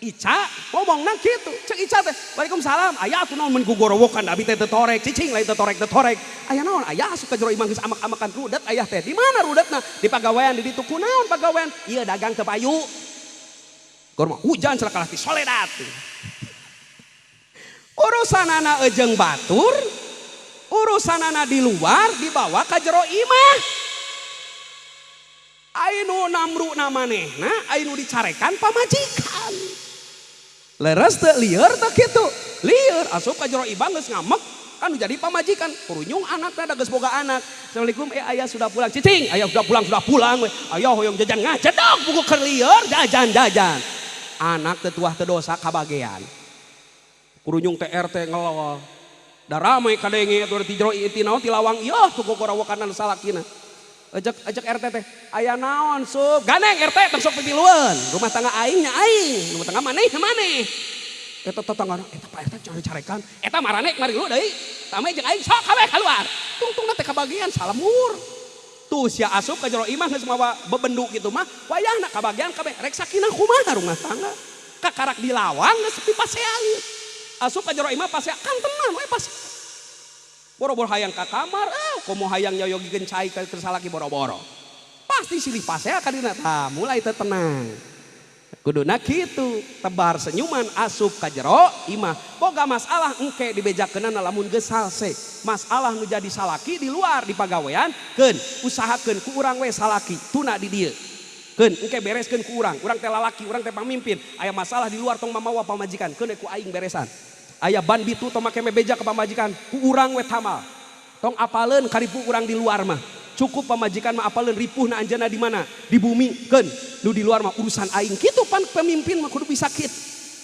Ica ngomongna kitu. Cek Ica teh, Waalaikumsalam. Aya atuh naon mun gugorowokan abi teh teu torek, cicing lain teu torek teu torek. Aya naon? Aya asup ka jero imah geus amak-amakan rudet ayah teh. Di mana rudetna? Di pagawean di ditu kunaon pagawean? Ieu dagang teu payu. Gor mah hujan cenah kalah ti soledat. Urusanana ejeung batur, urusanana di luar dibawa ka jero imah. Ainu namru na manehna, ainu dicarekan pamajikan. Leres teu lieur teu kitu. Lieur asup ka jero imah geus ngamek kan jadi pamajikan. Kurunyung anakna da geus boga anak. Assalamualaikum, ayah sudah pulang. Cicing, ayah sudah pulang we. Ayah hoyong jajan ngacedok buku keur lieur jajan-jajan. Anak teu tuah teu dosa kabagean. Kurunyung teh RT ngelol. Da rame kadenge atuh ti jero ti naon ti lawang ieu tuh gogorowokanan salakina. Ejek RT teh, aya naon sup? Gandeng RT tong sok pipilueun. Rumah tangga aing nya aing, rumah tangga maneh maneh. Eta tetangga eta Pak RT cari-carekan, eta marane mari lu deui. Tame jeung aing sok kabeh keluar. Tungtungna teh kabagian salamur. Tuh sia asup ka jero imah geus mawa bebendu kitu mah, wayahna kabagian kabeh rek sakinah kumaha rumah tangga. Kakarak di lawang geus pipasean. Asup ka jero imah pasea kan tenang we pas. Boro-boro hayang ka kamar, komo hayang nyayogikeun cai ka salaki boro-boro. Pasti silih pasea ka dina tah mulai teu tenang. Kuduna kitu, tebar senyuman asup ka jero imah. Boga masalah engke dibejakeunana lamun geus salse. Masalah nu jadi salaki di luar di pagawean, keun usahakeun ku urang we salaki tuna di dieu. Keun engke bereskeun ku urang, urang teh lalaki, urang teh pamimpin. Aya masalah di luar tong mamawa pamajikan, keun ku aing beresan. Aya ban bitu tong make beja ke pamajikan, ku urang we tamal. Tong apaleun karipu urang di luar mah. Cukup pamajikan mah apaleun ripuhna anjeunna di mana? Di bumi keun. Nu di luar mah urusan aing. Kitu pan pemimpin mah kudu bisa kitu.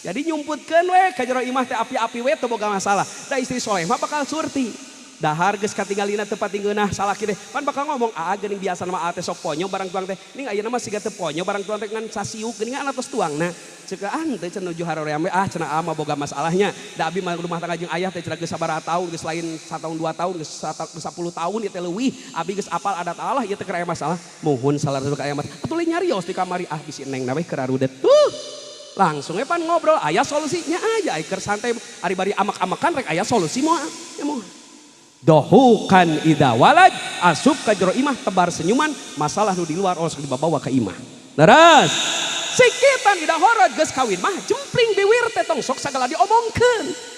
Jadi nyumputkeun we ka jero imah teh api-api we teu boga masalah. Da istri soleh mah bakal surti. Dahar geus katinggalina teu patinggeunah salaki teh. Pan bakal ngomong, "Aa geuning biasa mah aa teh sok ponyo barang tuang teh. Ning ayeuna mah siga teu ponyo barang tuang teh ngan sasiuk geuning atos tuangna." Ceuk ah teh cenah nuju haroream we, ah cenah aa mah boga masalahnya. Da abi mah rumah tangga jeung ayah teh cenah geus sabaraha tahun, geus lain satahun 2 tahun, geus 10 tahun ieu teh leuwih. Abi geus apal adat Allah ieu teh keur aya masalah. Muhun salah aya masalah. Atuh nyarios di kamari, ah bisi neng na we keur arudet. Tuh. Langsung pan ngobrol, aya solusinya aja, keur santai ari bari amak-amakan rek aya solusi moal. Ya moal. Dohukan ida walaj asup ka jero imah tebar senyuman, masalah nu di luar osok dibawa ka imah. Leres. Sikitan ida horod geus kawin mah jempling biwir teh tong sok sagala diomongkeun.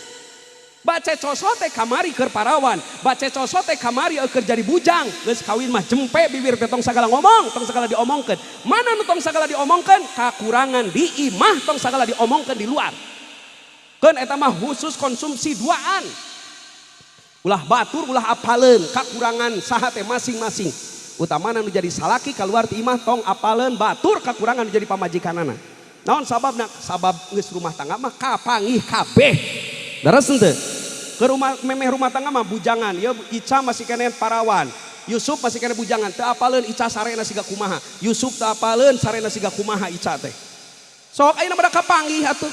Bace coso teh kamari keur parawan, bace coso teh kamari keur jadi bujang, geus kawin mah jempe bibir teh tong sagala ngomong, tong sagala diomongkeun. Mana nu tong sagala diomongkeun? Kakurangan di imah tong sagala diomongkeun di luar. Keun eta mah khusus konsumsi duaan. Ulah batur ulah apaleun kakurangan saha teh masing-masing. Utamana nu jadi salaki keluar ti imah tong apaleun batur kakurangan nu jadi pamajikanana. Naon sababna? Sabab geus rumah tangga mah kapanggih kabeh. Leres henteu? Ke rumah memeh rumah tangga mah bujangan, ieu Ica masih keneh parawan. Yusuf masih keneh bujangan, teu apaleun Ica sarena siga kumaha. Yusuf teu apaleun sarena siga kumaha Ica teh. Sok ayeuna mah kapanggih atuh.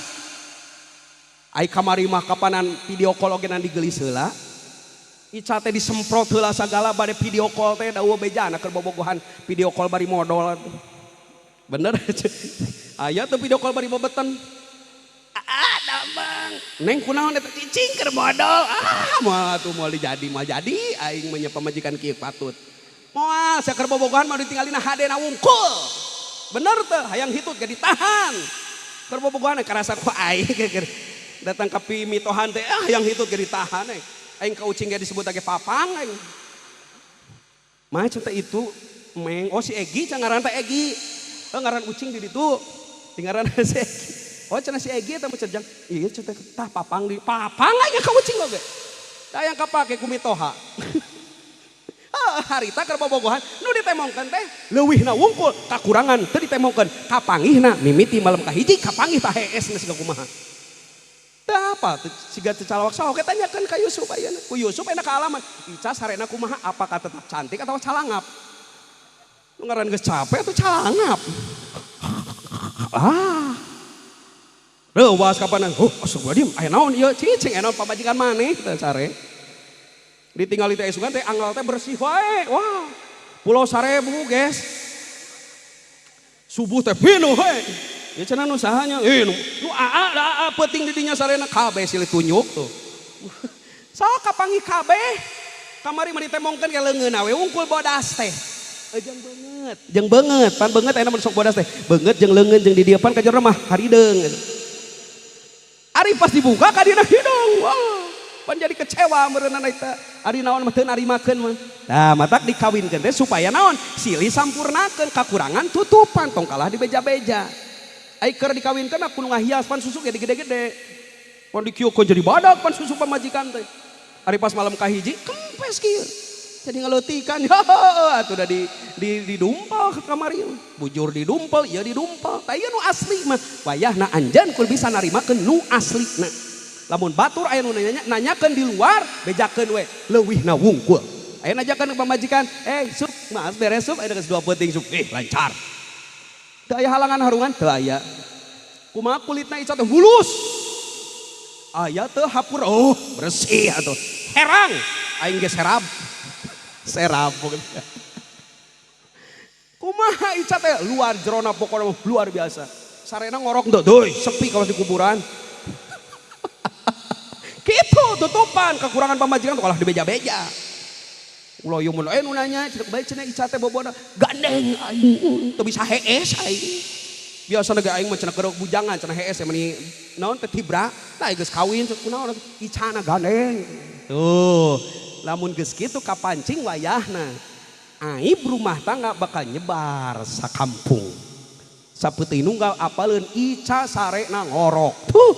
Ai kamari mah kapanan video call oge nan digelis heula. Ica teh disemprot heula sagala bade video call teh da eueuh bejana keur bobogohan video call bari modol. Bener? Aya teu video call bari bebeten. Ah, damang. Neng kunaon eta cicing keur modol. Ah, moal atuh moal dijadi, moal jadi aing mah nya pamajikan kieu patut. Moal sia keur bobogohan mah ditinggalina hadena wungkul. Bener teu? Hayang hitut ge ditahan. Keur bobogohan karasa ku aing keur datang ka pimitohan teh ah hayang hitut ge ditahan eh. Aing ka ucing ge disebut ge papang aing. Mah teh itu meng oh si Egi can ngaran teh Egi. Oh ngaran ucing di ditu. Di ngaran si Egi. Oh cenah si Egi eta mah cerjang. Iya cenah tah papang di papang aing ka ucing oge. Da yang kapake ku mitoha. Ah harita keur bobogohan nu ditemongkeun teh leuwihna wungkul kakurangan teu ditemongkeun kapanggihna mimiti malam kahiji kapanggih tah hees geus siga kumaha. Teu apa teu siga teu calawak sok tanyakeun ka Yusuf ayeuna. Ku Yusuf enak kaalaman. Ica sarena kumaha apakah tetap cantik atau calangap? Nu ngaran geus capek atuh calangap. Ah. Reuwas kapanan. Oh, astagfirullahaladzim, aya naon ieu cicing aya naon pamajikan maneh teh sare. Ditinggali teh isukan teh anggal teh bersih wae. Wah. Pulau Sarebu, guys. Subuh teh pinuh we. Ya cenah nu sahanya, nu aa da aa peuting di dinya sarena kabeh silih tunjuk tuh. Sok kapanggih kabeh. Kamari mah ditemongkeun ke leungeunna we wungkul bodas teh. Jeung beungeut, jeung beungeut, pan beungeut ayeuna mun sok bodas teh. Beungeut jeung leungeun jeung di dieu pan ka jero mah harideung. Ari pas dibuka ka dina hidung. Wah, pan jadi kecewa meureunna eta. Ari naon mah teu narimakeun mah. Nah, matak dikawinkeun teh supaya naon? Silih sampurnakeun kakurangan tutupan tong kalah dibeja-beja. Ai keur dikawinkeun mah kudu ngahias pan susu ge gede-gede. Pan dikieukeun jadi badak pan susu pamajikan teh. Ari pas malam kahiji kempes kieu. Jadi ngaleutikan ya atuh da di didumpal ke kamari. Bujur didumpal, ieu didumpal. Tah ieu nu asli mah. Wayahna anjeun kudu bisa narimakeun nu aslina. Lamun batur aya nu nanya, nanyakeun di luar, bejakeun we leuwihna wungkul. Aya nanyakeun ke pamajikan, "Eh, sup, mas beres sup, aya geus dua peuting sup." Eh, lancar. Teu aya halangan harungan, teu aya. Kumaha kulitna Ica teh mulus. Aya teu hapur, oh bersih atuh. Herang, aing ge serab. Serab pokoknya. Kumaha Ica teh luar jerona pokoknya luar biasa. Sarena ngorok teu, deuy sepi kalau di kuburan. Gitu tutupan kekurangan pamajikan tuh kalah dibeja-beja. Ulah ieu mun nu nanya cenah bae cenah Ica teh bobona gandeng aing teu bisa hees aing. Biasa ge aing mah cenah keur bujangan cenah hees meni naon teh tibra, tah geus kawin kunaon Icana gandeng. Tuh, lamun geus kitu kapancing wayahna. Aib rumah tangga bakal nyebar sakampung. Sapeuting nunggal apaleun Ica sarena ngorok. Tuh.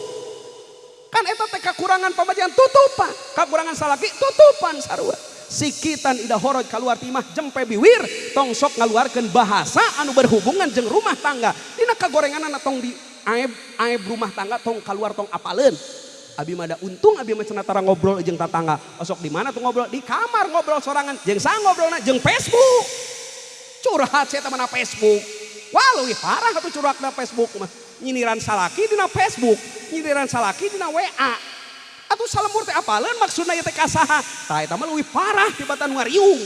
Kan eta teh kakurangan pamajikan tutupan, kakurangan salaki tutupan sarua. Sikitan ida horoj keluar timah jempe biwir tong sok ngaluarkeun bahasa anu berhubungan jeung rumah tangga. Dina kagorenganana tong di aib aib rumah tangga tong keluar tong apaleun. Abi mah da untung abi mah cenah tara ngobrol jeung tatangga. Osok di mana tuh ngobrol? Di kamar ngobrol sorangan. Jeung saha ngobrolna? Jeung Facebook. Curhat saya mana Facebook. Wah leuwih parah atuh curhatna Facebook mah. Nyindiran salaki dina Facebook, nyindiran salaki dina WA. Atuh salembur teh apaleun maksudna ieu teh ka saha? Tah eta mah leuwih parah tibatan ngariung.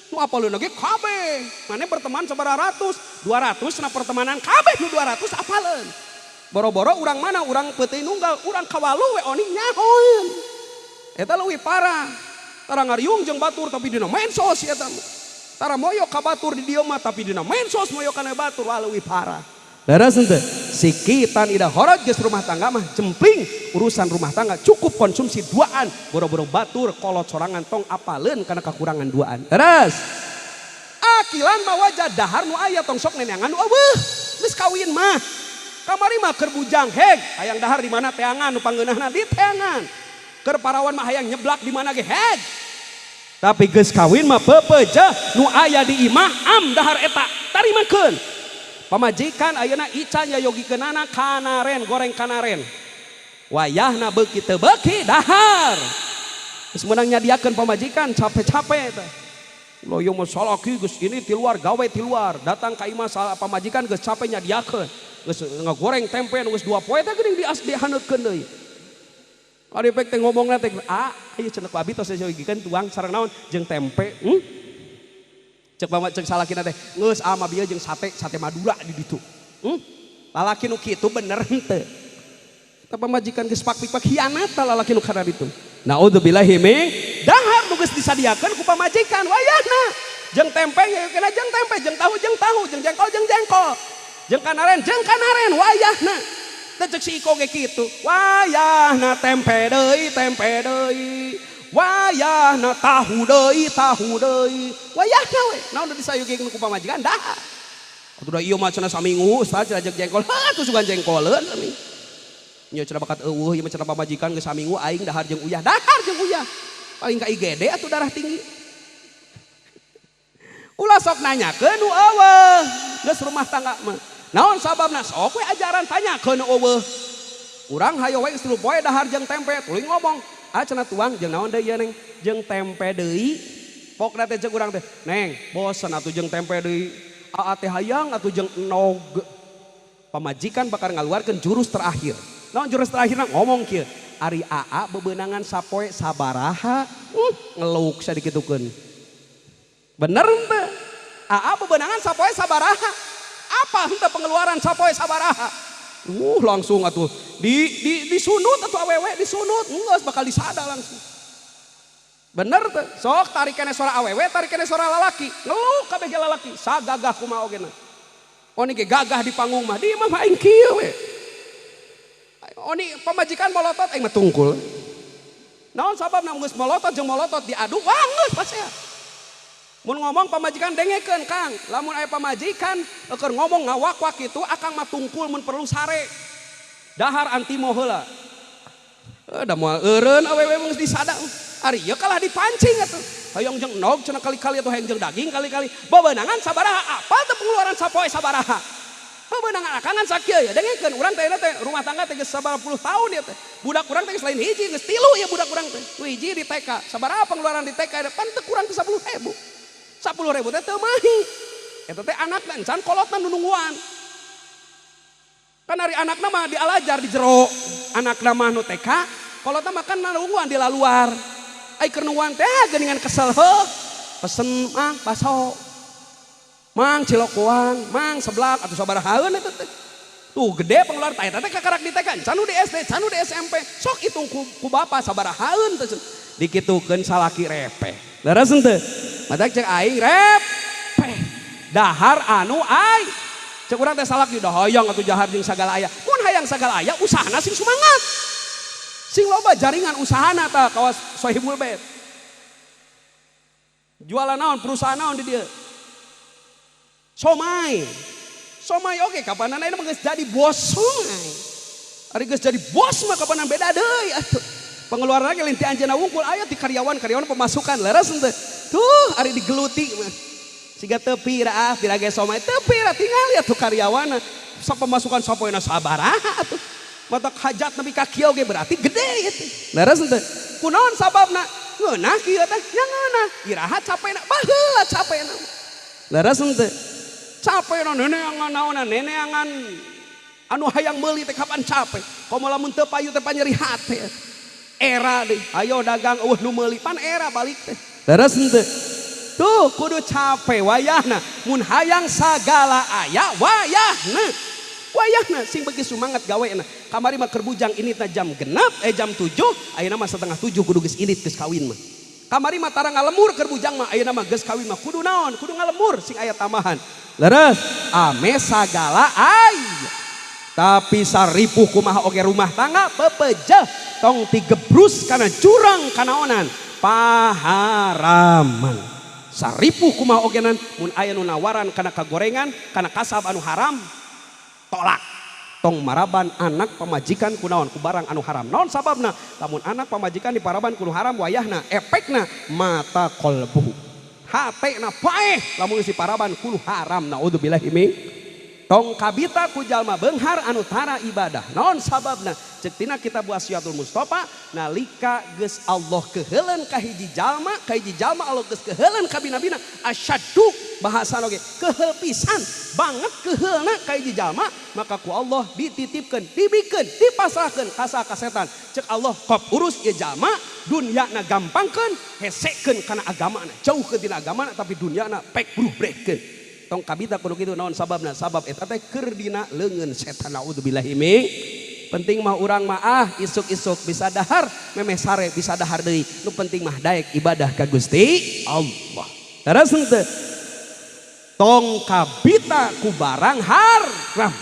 Nu apaleun ge kabeh. Mane berteman sabaraha ratus, 200 na pertemanan kabeh nu 200 apaleun. Boro-boro urang mana urang peuting nunggal, urang kawalu we oning nyahoeun. Eta leuwih parah. Tara ngariung jeung batur tapi dina medsos eta mah. Tara moyok ka batur di dieu mah tapi dina medsos moyokan batur, wah leuwih parah. Leres henteu? Sikitan ida horot geus rumah tangga mah jempling urusan rumah tangga cukup konsumsi duaan, boro-boro batur kolot sorangan tong apaleun kana kakurangan duaan. Leres. Akilan mah wajah dahar nu aya tong sok neneangan nu eueuh. Geus kawin mah. Kamari mah keur bujang heg, hayang dahar di mana teangan nu panggeunahna di teangan. Keur parawan mah hayang nyeblak di mana ge heg. Tapi geus kawin mah pepeje nu aya di imah am dahar eta tarimakeun. Pamajikan ayeuna ica nyayogikeunana kanaren goreng kanaren. Wayahna beuki teu beuki dahar. Geus meunang nyadiakeun pamajikan capek-capek teh. Loh ieu mah salaki geus ini ti luar gawe ti luar, datang ka imah salah pamajikan geus capek nyadiakeun. Geus ngagoreng tempe nu geus 2 poe teh geuning dihaneutkeun deui. Ari pek teh ngomongna teh, "Ah, ieu cenah ku abi tos nyayogikeun tuang sareng naon jeung tempe." Cek bapak cek salakina teh, "Geus ah mah bieu jeung sate, sate Madura di ditu." Lalaki nu kitu bener henteu. Eta pamajikan geus pak-pik hianat tah lalaki nu kana ditu. Naudzubillahi min dahar nu geus disadiakeun ku pamajikan wayahna. Jeung tempe kena jeung tempe, jeung tahu jeung tahu, jeung jengkol jeung jengkol. Jeung kanaren jeung kanaren wayahna. Teh cek si Iko ge kitu. Wayahna tempe deui, tempe deui. Wayahna tahu deui, tahu deui. Wayahna we. Naon nu disayogikeun ku pamajikan dahar. Atuh da ieu mah cenah saminggu ustaz cenah jeung jengkol. Heuh atuh sugan jengkoleun saminggu. Nya cenah bakat eueuh ieu mah cenah pamajikan geus saminggu aing dahar jeung uyah, dahar jeung uyah. Paling ka IGD atuh darah tinggi. Ulah sok nanyakeun nu eueuh. Geus rumah tangga mah. Naon sababna? Sok we ajaran tanyakeun nu eueuh. Urang hayo we geus 3 poe dahar jeung tempe, tuluy ngomong. Ah cenah tuang jeung naon deui ieu neng? Jeung tempe deui. Pokna teh ceuk urang teh, "Neng, bosen atuh jeung tempe deui. Aa teh hayang atuh jeung enog." Pamajikan bakal ngaluarkeun jurus terakhir. Naon jurus terakhirna ngomong kieu, "Ari aa bebenangan sapoe sabaraha?" Ngeluk sadikitukeun. Bener henteu? Aa bebenangan sapoe sabaraha? Apa henteu pengeluaran sapoe sabaraha? Langsung atuh di disunut atuh awewe disunut, geus bakal disada langsung. Bener teu? Sok tarik keneh suara awewe, tarik keneh suara lalaki. Ngeluk kabeh ge lalaki, sagagah kumaha ogena. Oni ge gagah di panggung mah, di imah mah aing kieu we. Oni pamajikan molotot aing mah tungkul. Naon sababna geus molotot jeung molotot diadu, wah geus pasea. Mun ngomong pamajikan dengekeun Kang, lamun aya pamajikan keur ngomong ngawak-wak kitu akang mah tungkul mun perlu sare. Dahar antimo heula. Da moal eureun awewe geus disada. Ari ieu kalah dipancing atuh. Hayang jeung endog cenah kali-kali atuh hayang jeung daging kali-kali. Bebenangan sabaraha? Apa teh pengeluaran sapoe sabaraha? Bebenangan akangan sakieu ya dengekeun urang teh teh rumah tangga teh geus sabaraha puluh tahun ya teh. Budak urang teh geus lain hiji geus 3 ya budak urang teh. Nu hiji di TK, sabaraha pengeluaran di TK pan teu kurang teh 10.000. 10.000 teh teu mahi. Eta teh anakna encan kolotna nu nungguan. Kan ari anakna mah dialajar di jero. Anakna mah nu TK, kolotna mah kan nungguan di laluar. Ai keur nungguan teh geuningan kesel heuh. Pesen mang baso. Mang cilokoan, mang seblak atuh sabarahaeun eta teh. Tuh gede pengeluaran teh eta teh kakarak di TK, can nu di SD, can nu di SMP. Sok hitung ku bapa sabarahaeun teh. Dikitukeun salaki repeh. Leres henteu? Matak cek aing repeh. Dahar anu ai. Cek urang teh salaki dah hayang atuh jahar jeung sagala aya. Mun hayang sagala aya usahana sing sumangat. Sing loba jaringan usahana tah kawas Sohibul Bait. Jualan naon, perusahaan naon di dieu? Somai. Somai oke kapanan ayeuna mah geus jadi bos somai. Ari geus jadi bos mah kapanan beda deui atuh. Pengeluaran lagi ti anjeunna wungkul aya ti karyawan-karyawan pemasukan leres henteu. Tuh ari digeluti mah. Siga teu pira ah pira ge somai teu pira tingali atuh karyawanna. Sok pemasukan sapoena sabaraha atuh. Matak hajat nepi ka kieu ge berarti gede ieu teh. Leres henteu? Kunaon sababna? Ngeunah kieu teh? Nya ngeunah. Iraha capena? Baheula capena. Leres henteu? Capena neneangan naonan, neneangan anu hayang meuli teh kapan capek. Komo lamun teu payu teh panyeri hate. Era deui, ayo dagang eueuh nu meuli, pan era balik teh. Leres henteu? Tuh kudu capek wayahna, mun hayang sagala aya wayahna. Wayahna sing beuki sumangat gawena. Kamari mah keur bujang ini teh jam genep, jam 7, ayeuna mah setengah 7 kudu geus indit geus kawin mah. Kamari mah tara ngalemur keur bujang mah, ayeuna mah geus kawin mah kudu naon? Kudu ngalemur sing aya tambahan. Leres, ame sagala aya. Tapi saripuh kumaha oge rumah tangga pepejeh tong tigebrus kana jurang kanaonan paharaman. Saripuh kumaha ogenan mun aya nu nawaran kana kagorengan kana kasab anu haram tolak. Tong maraban anak pamajikan kunaon ku barang anu haram. Naon sababna? Lamun anak pamajikan diparaban kudu haram wayahna efekna mata qalbuhu. Hatena paeh lamun geus diparaban kudu haram. Naudzubillahi min. Tong kabita ku jalma beunghar anu tara ibadah. Naon sababna? Ceuk tina kitab Wasiatul Mustafa nalika geus Allah keheuleun ka hiji jalma, ka hiji jalma Allah geus keheuleun ka bina-bina asyaddu bahasana oge keheul pisan banget keheulna ka hiji jalma, maka ku Allah dititipkeun, dibikeun, dipasrahkeun ka saha ka setan. Ceuk Allah kop urus ieu jalma, dunyana gampangkeun, hesekeun kana agamana, jauhkeun tina agamana tapi dunyana pek bruh brehkeun. Tong kabita kudu kitu naon sababna? Sabab eta teh keur dina leungeun setan. Naudzubillahi min. Penting mah urang mah isuk-isuk bisa dahar, memeh sare bisa dahar deui. Nu penting mah daek ibadah ka Gusti Allah. Terus henteu? Tong kabita ku barang haram.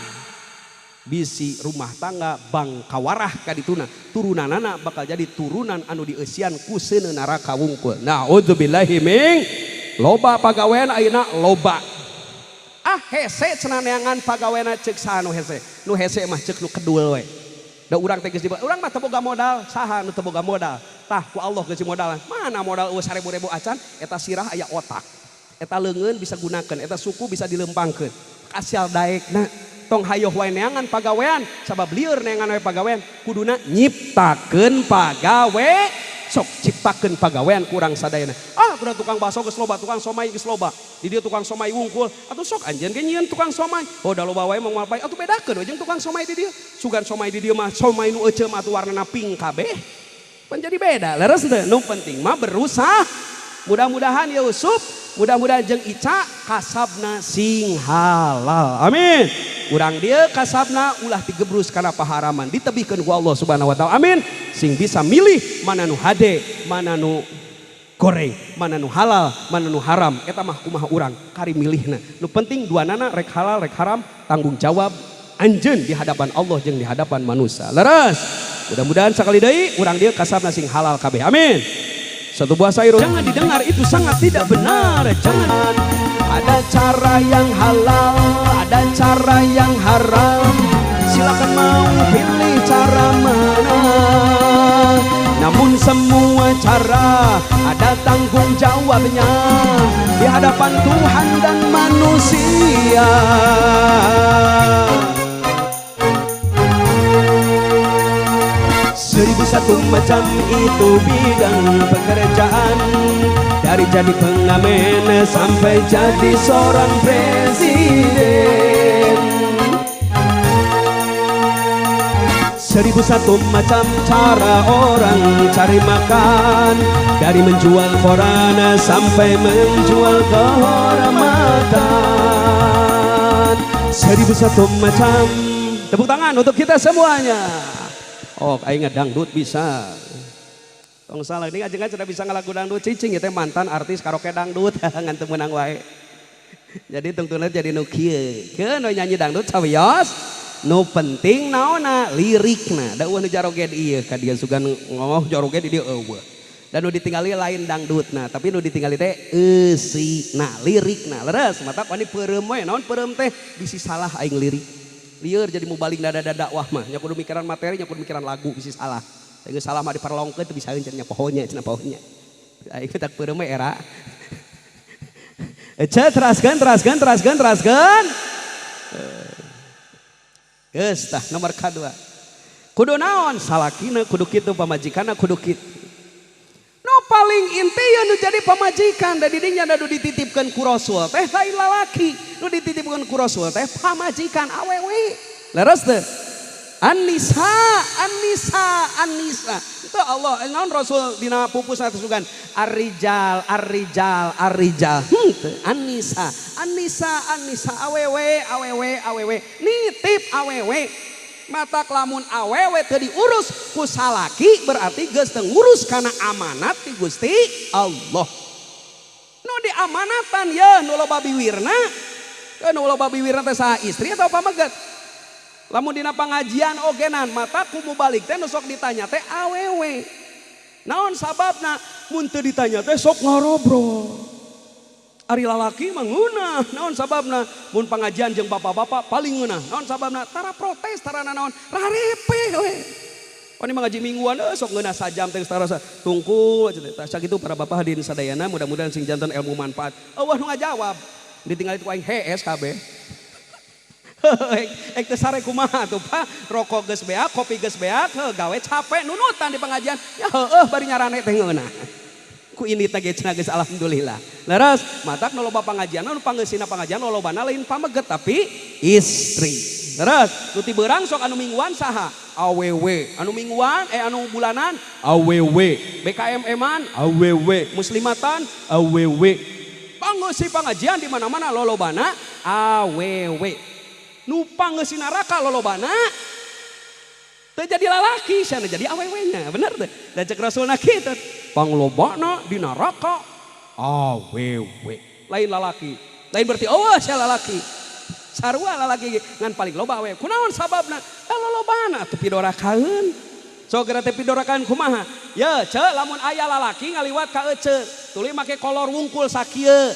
Bisi rumah tangga bang kawarah kadituna, turunanana bakal jadi turunan anu dieusian ku seuneu neraka wungkul. Naudzubillahi min. Loba pagawean ayeuna loba. Ah hese cenah neangan pagawena ceuk saha nu hese. Nu hese mah ceuk nu kedul we. Da urang teh geus dibawa, urang mah teu boga modal, saha nu teu boga modal? Tah ku Allah geus dimodalan. Mana modal eueuh 1000-ribu acan, eta sirah aya otak. Eta leungeun bisa gunakeun, eta suku bisa dilempangkeun. Kasial daekna tong hayoh wae neangan pagawean, sabab lieur neangan wae pagawean, kuduna nyiptakeun pagawe. Sok ciptakeun pagawean kurang sadayana. Ah, udah tukang bakso geus loba, tukang somai geus loba. Di dieu tukang somai wungkul, atuh sok anjeun ge nyieun tukang somai. Oh, da loba wae moal pae, atuh bedakeun we jeung tukang somai di dieu. Sugan somai di dieu mah somai nu euceum atuh warnana pink kabeh. Pan jadi beda. Leres teu? Nu penting mah berusaha. Mudah-mudahan Yusuf, mudah-mudahan jeung Ica kasabna sing halal. Amin. Urang dieu kasabna ulah digebrus kana paharaman, ditebihkeun ku Allah Subhanahu wa taala. Amin. Sing bisa milih mana nu hade, mana nu goreng, mana nu halal, mana nu haram. Eta mah kumaha urang kari milihna. Nu penting duanana rek halal rek haram, tanggung jawab anjeun di hadapan Allah jeung di hadapan manusia. Leres. Mudah-mudahan sakali deui urang dieu kasabna sing halal kabeh. Amin. Satu buah sayur jangan didengar, itu sangat tidak benar. Jangan. Ada cara yang halal, ada cara yang haram. Silakan mau pilih cara mana. Namun semua cara ada tanggung jawabnya di hadapan Tuhan dan manusia. Seribu satu macam itu bidang pekerjaan, dari jadi pengamen sampai jadi seorang presiden. 1001 macam cara orang cari makan, dari menjual koran sampai menjual kehormatan. 1001 macam. Tepuk tangan untuk kita semuanya. Oh, aing dangdut bisa. Tong salah ini ajengan sudah bisa ngalagu dangdut cicing ieu teh mantan artis karaoke dangdut ngan teu meunang wae. Jadi tungtungna jadi nu kieu. Keun we nyanyi dangdut sawios. Nu penting naonna lirikna. Da eueuh nu jaroget ieu ka dieu sugan ngomong jaroget di dieu eueuh. Dan nu ditinggali lain dangdutna, tapi nu ditinggali teh eusina lirikna. Leres matak wani peureum we. Naon peureum teh bisi salah aing lirik. Lieur jadi mubalig dada dakwah mah nya kudu mikiran materi, nya kudu mikiran lagu bisi salah. Geus salah mah diperlongkeun teu bisa cenah pohonya cenah pohonya. Aing teh peureum we era. Ece teraskeun teraskeun teraskeun teraskeun. Geus tah nomor kadua. Kudu naon salakina kudu kitu pamajikanna kudu kitu. Nu paling inti ya nu jadi pamajikan da didinya da nu dititipkeun ku Rasul teh lain lalaki, nu dititipkeun ku Rasul teh pamajikan awewe. Leres teh? An-Nisa, An-Nisa, An-Nisa. Itu Allah, naon Rasul dina pupus sugan Ar-Rijal, Ar-Rijal, Ar-Rijal. An-Nisa, An-Nisa, An-Nisa, awewe, awewe, awewe. Nitip awewe. Mata lamun awewe teu diurus ku salaki berarti geus teu ngurus kana amanat ti Gusti Allah. Nu diamanatan ye nu loba biwirna, nu loba biwirna teh saha istri atau pameget? Lamun dina pangajian ogenan mata ku mubalik teh nu sok ditanya teh awewe. Naon sababna? Mun teu ditanya teh sok ngarobrol. Ari lalaki mah ngeunah, naon sababna? Mun pangajian jeung bapak-bapak paling ngeunah. Naon sababna? Tara protes, tara nanaon, rarepe we. Oni mah ngaji mingguan sok ngeunah sajam teh tara tungkul aja teh. Tah sakitu para bapak hadirin sadayana mudah-mudahan sing janten ilmu manfaat. Eueuh nu ngajawab, ditinggali ku aing hees kabeh. Ek teh sare kumaha tuh Pak, rokok geus beak, kopi geus beak, heuh gawe capek nunutan di pengajian. Ya heueuh bari nyarane teh ngeunah. Ku ini teh ge cenah geus alhamdulillah. Leres, matak nu loba pangajian nu pangeusina pangajian lolobana lain pameget tapi istri. Leres, nu ti beurang sok anu mingguan saha? Awewe. Anu mingguan anu bulanan awewe. BKM-eman awewe, muslimatan awewe. Pangeusi pangajian di mana-mana lolobana awewe. Nu pangeusi neraka lolobana teu jadi lalaki, sana jadi awewe-nya, bener teh. Dan cek Rasulna kitu, panglobana di neraka awewe, lain lalaki. Lain berarti eueuh sia lalaki. Sarua lalaki ngan paling loba awewe. Kunaon sababna? Da lolobana atuh pidorakaeun. Sok geura teh pidorakaeun kumaha? Ye, ce lamun aya lalaki ngaliwat ka ece, tuluy make kolor wungkul sakieu.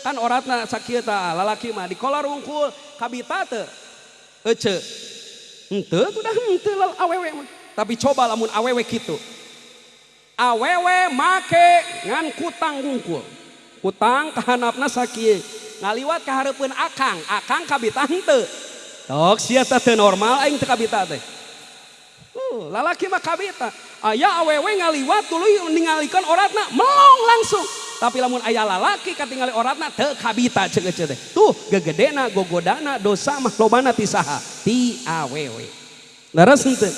Kan oratna sakieu tah lalaki mah di kolor wungkul kabita teu? Ece. Henteu udah henteu awewe mah. Tapi coba lamun awewe kitu. Awewe make ngan kutang wungkul. Kutang kahanapna sakieu. Ngaliwat ka hareupeun akang, akang kabita henteu. Tok sia teh teu normal aing teu kabita teh. Lalaki mah kabita. Aya awewe ngaliwat tuluy ningalikeun oratna melong langsung. Tapi lamun aya lalaki katingali oratna teu kabita ceuk ece teh. Tuh gegedena gogodana dosa mah lobana ti saha? Ti awewe. Leres henteu?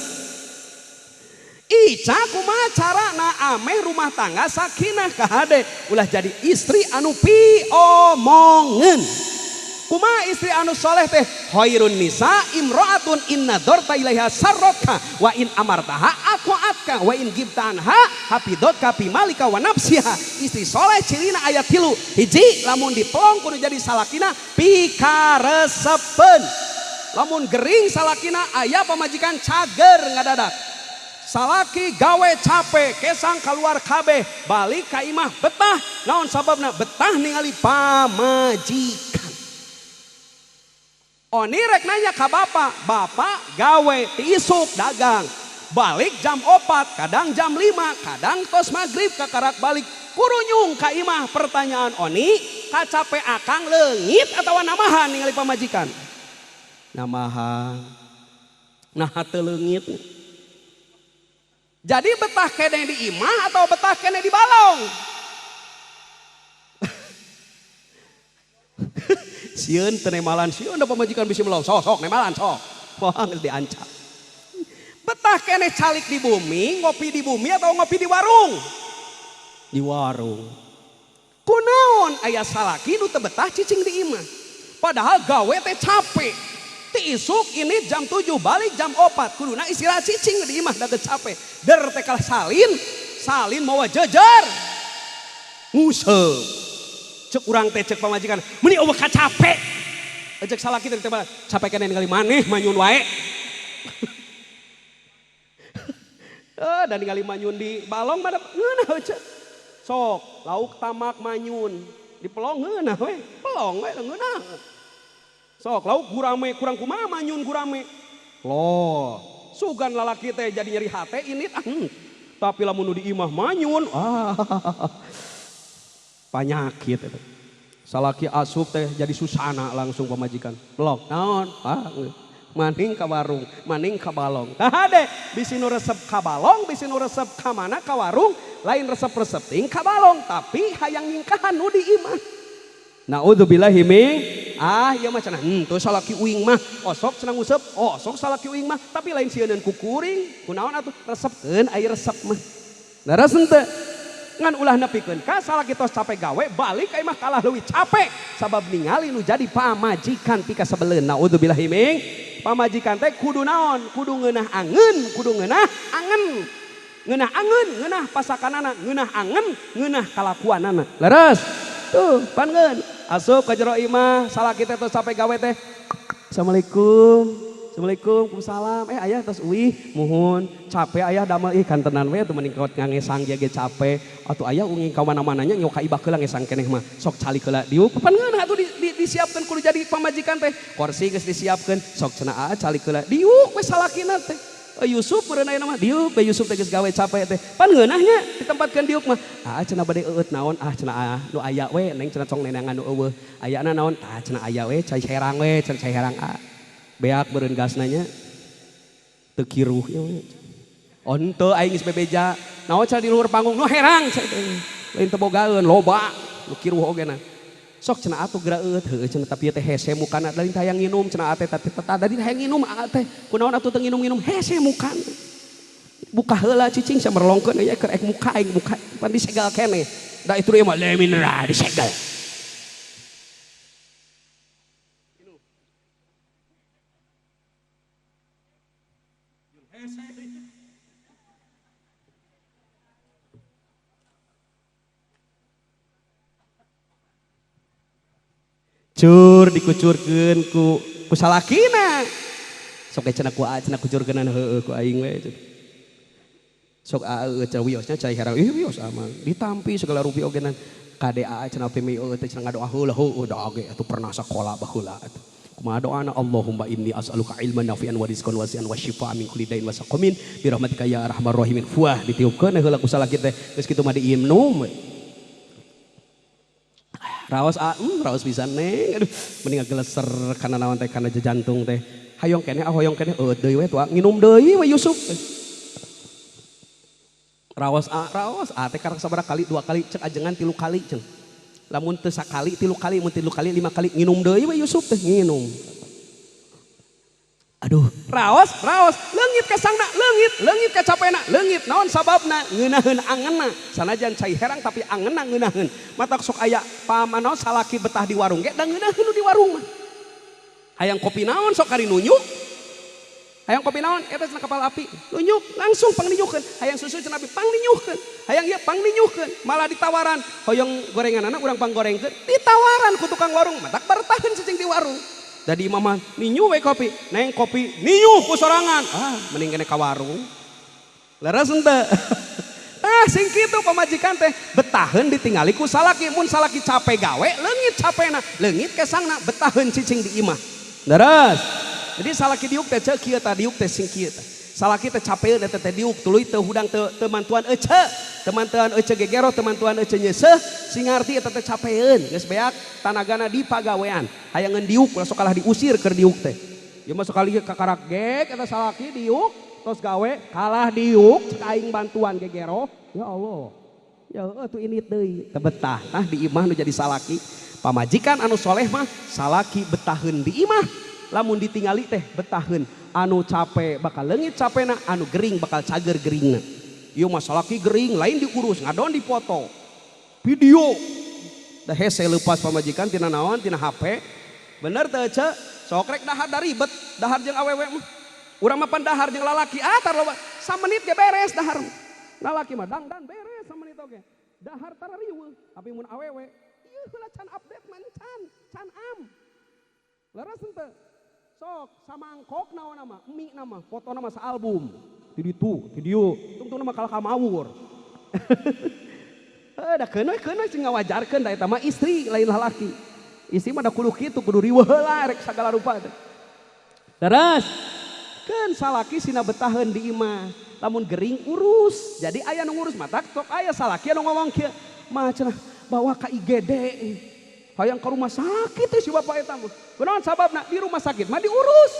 Ica kumaha carana ameh rumah tangga sakinah kahade ulah jadi istri anu piomongeun. Kumaha istri anu soleh teh? Khairun nisa imro'atun in nadarta ilaiha sarrotka wa in amartaha aqwaatka wa in gibta anha hafidhatka fi malika wa nafsiha. Istri soleh cirina aya 3. Hiji, lamun dipelong kudu jadi salakina pikaresepeun. Lamun gering salakina aya pamajikan cager ngadadak. Salaki gawe capek, kesang keluar kabeh, balik ka imah betah. Naon sababna? Betah ningali pamajikan. Oni rek nanya ka bapak, bapak gawe ti isuk dagang, balik jam 4, kadang jam 5, kadang tos maghrib kakarak balik, kurunyung ka imah. Pertanyaan Oni, kacape akang leungit atawa namahan ningali pamajikan? Namahan. Nah teu leungit. Jadi betah kene di imah atau betah kene di balong? Sieun teu nemalan, sieun da pamajikan bisi melong, sok sok nemalan sok. Wah geus diancam. Betah kene calik di bumi, ngopi di bumi atau ngopi di warung? Di warung. Kunaon aya salaki nu teu betah cicing di imah. Padahal gawe teh capek. Ti isuk ini jam 7 balik jam 4 kuduna istirahat cicing di imah da geus capek. Der teh kalah salin, salin mawa jejer. Nguseup. Cek urang teh cek pamajikan, meuni eueuh kacape. Cek salaki teh teh capek keneh ningali maneh manyun wae. Dan ningali manyun di balong mah ngeunah we cek. Sok lauk tamak manyun di pelong ngeunah we, pelong we ngeunah. Sok lauk gurame kurang kumaha manyun gurame. Loh, sugan lalaki teh jadi nyeri hate ini Tapi lamun nu di imah manyun, panyakit eta. Salaki asup teh jadi susana langsung pamajikan. Pelong naon? Ah. Maning ka warung, maning ka balong. Hade, bisi nu resep ka balong, bisi nu resep ka mana ka warung, lain resep-resep ting ka balong, tapi hayang nyingkahan nu di imah. Naudzubillahi min ieu mah cenah henteu salaki uing mah, osok cenah nguseup, osok salaki uing mah, tapi lain sieuneun ku kuring, kunaon atuh resepkeun ai resep mah. Leres henteu? Ngan ulah nepikeun ka salaki tos capek gawe, balik ka imah kalah leuwih capek sabab ningali nu jadi pamajikan pikasebeleun. Naudzubillahi min pamajikan teh kudu naon? Kudu ngeunah angeun, kudu ngeunah angen. Ngeunah angeun, ngeunah pasakanana, ngeunah angen, ngeunah kalakuanana. Leres? Tuh, pan ngeun. Asup ka jero imah, salaki teh tos capek gawe teh. Assalamualaikum. Assalamualaikum, waalaikumsalam. Ayah tos uih, muhun. Capek ayah damel ih kantenan we atuh mending kaut ngangesang ge capek. Atuh ayah unging ka mana-mananya nyok ka ibah heula ngesang keneh mah. Sok calik heula diuk. Pan ngeunah atuh disiapkeun kudu jadi pamajikan teh. Kursi geus disiapkeun, sok cenah aa calik heula. Diuk we salakina teh. Yusuf meureun ayeuna mah diuk we Yusuf teh geus gawe capek teh. Pan ngeunah nya ditempatkeun diuk mah. Ah cenah bade eueut naon? Ah cenah ah nu aya we neng cenah cong nenangan nu eueuh. Ayana naon? Ah cenah aya we cai herang we, cenah cai herang ah. Beak meureun gasna nya. Teu kiruh ieu we. Oh henteu aing geus bebeja. Naon cenah di luhur panggung nu herang cenah teh. Lain teu bogaeun loba nu kiruh oge na. Sok cenah atuh geura eueut heueuh cenah tapi teh hese mukana lain teh hayang nginum cenah teh teh tadi hayang nginum aa teh. Kunaon atuh teu nginum-nginum hese mukana. Buka heula cicing sia merlongkeun aya keur ek muka aing muka pan disegal keneh. Da itu ieu mah le mineral disegel. Cur dikucurkeun ku salakina. Sok cenah ku aa cenah kucurkeunan heueuh ku aing we. Sok aa cenah wiosnya cai herang ih wios amang ditampi segala rupi ogenan. Kade aa cenah pemi eueuh teh cenah ngadoa heula heueuh da ge atuh pernah sakola baheula atuh. Kumaha doana Allahumma inni as'aluka ilman nafi'an wa rizqan wasi'an wa syifaan min kulli da'in wa saqamin bi rahmatika ya arhamar rahimin. Fuah ditiupkeun heula ku salaki teh geus kitu mah diinum. Raos raos pisan neng. Aduh, mending ngageleser kana naon teh kana jantung teh. Hayong keneh ah hoyong keneh eueuh deui we tua nginum deui we Yusuf. Raos ah raos ah teh karek sabaraha kali 2 kali cek ajengan 3 kali cenah. Lamun teu sakali 3 kali mun 3 kali 5 kali nginum deui we Yusuf teh nginum. Aduh, raos raos leungit kesangna leungit leungit kacapena leungit naon sababna ngeunaheun angenna sanajan cai herang tapi angenna ngeunaheun matak sok aya pamano salaki betah di warung ge da ngeunaheun di warung mah hayang kopi naon sok kari nunjuk hayang kopi naon eta cenah kapal api nunjuk langsung pangninyuhkeun hayang susu cenah api pangninyuhkeun hayang ieu pangninyuhkeun malah ditawaran hoyong gorenganana urang panggorengkeun ditawaran ku tukang warung matak bertahan cicing di warung. Jadi mama ninyu we kopi, neng kopi ninyu ku sorangan. Ah, mending kene ka warung. Leres henteu? Tah sing kitu pamajikan teh betaheun ditingali ku salaki, mun salaki capek gawe, leungit capena, leungit kesangna, betaheun cicing di imah. Leres. Jadi salaki diuk teh ceuk kieu tah diuk teh sing kieu tah. Salaki teh capeun eta teh diuk tuluy teu hudang teu mantuan ece, teu mantuan ece gegero, teu mantuan ece nyeuseuh, sing ngarti eta teh capeun, geus beak tanagana di pagawean. Hayangeun diuk ulah sok kalah diusir keur diuk teh. Ieu mah sakali kakarak gek eta salaki diuk tos gawe kalah diuk cek aing bantuan gegero. Ya Allah. Ya heueuh tuh ini deui teu betah tah di imah nu jadi salaki. Pamajikan anu soleh mah salaki betaheun di imah. Lamun ditingali teh betaheun anu capek bakal leungit capena, anu gering bakal cager geringna. Ieu mah salaki gering lain diurus ngadon dipoto video da hese leupas pamajikan tina naon tina HP bener teu ce sok rek dahar da ribet dahar jeung awewe mah urang mah pan dahar jeung lalaki ah tar loba samenit ge beres dahar lalaki mah dangdan beres samenit oge dahar tara riweuh tapi mun awewe ieu heula can update man can am leres henteu sok samangkok naon nama mie nama foto nama saalbum ti ditu ti dieu tungtung nama kalah ka mawur da keun we sing ngawajarkeun da eta mah istri lain lalaki istri mah da kudu kitu kudu riweuh heula rek sagala rupa teh terus keun salaki sina betaheun di imah lamun gering urus jadi aya nu ngurus matak sok aya salaki anu ngomong kieu mah cenah bawa ka IGD hayang ke rumah sakit teh si bapak eta mah. Kunaon sababna di rumah sakit mah diurus.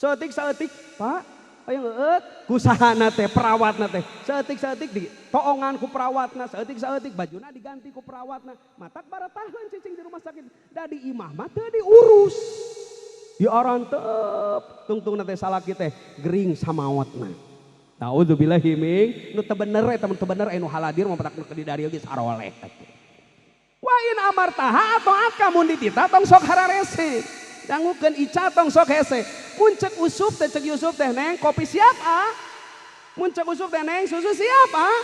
Saeutik-saeutik, Pak, ayo eueut kusahana teh perawatna teh. Saeutik-saeutik di toongan ku perawatna, saeutik-saeutik bajuna diganti ku perawatna. Matak barataheun cicing di rumah sakit. Da di imah mah teu diurus. Diarantep tungtungna teh salaki teh gering samaotna. Naudzubillahi min nu teu bener eta mun teu bener anu haladir mah petak nu di dieu geus saroleh atuh. Wa in amartaha ata'atka mun dititah tong sok hararese. Dangukeun Ica tong sok hese. Mun cek Usup teh cek Yusuf teh neng kopi siap ah. Mun cek Usup teh neng susu siap ah.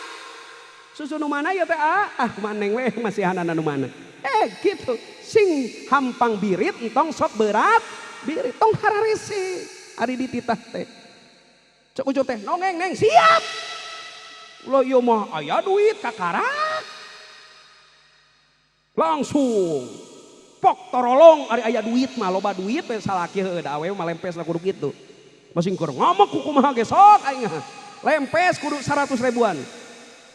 Susu nu mana ya teh ah? Ah kumaha neng we masihanana nu mana. Gitu. Sing hampang birit entong sok berat birit tong hararese ari dititah teh. Cek Ucup teh nongeng neng siap. Lo ieu mah aya duit kakarak. Langsung pok torolong ari aya duit mah loba duit we salaki heueuh da awewe mah lempes kudu kitu. Masing keur ngamuk ku kumaha ge sok aing mah. Lempes kudu 100 ribuan.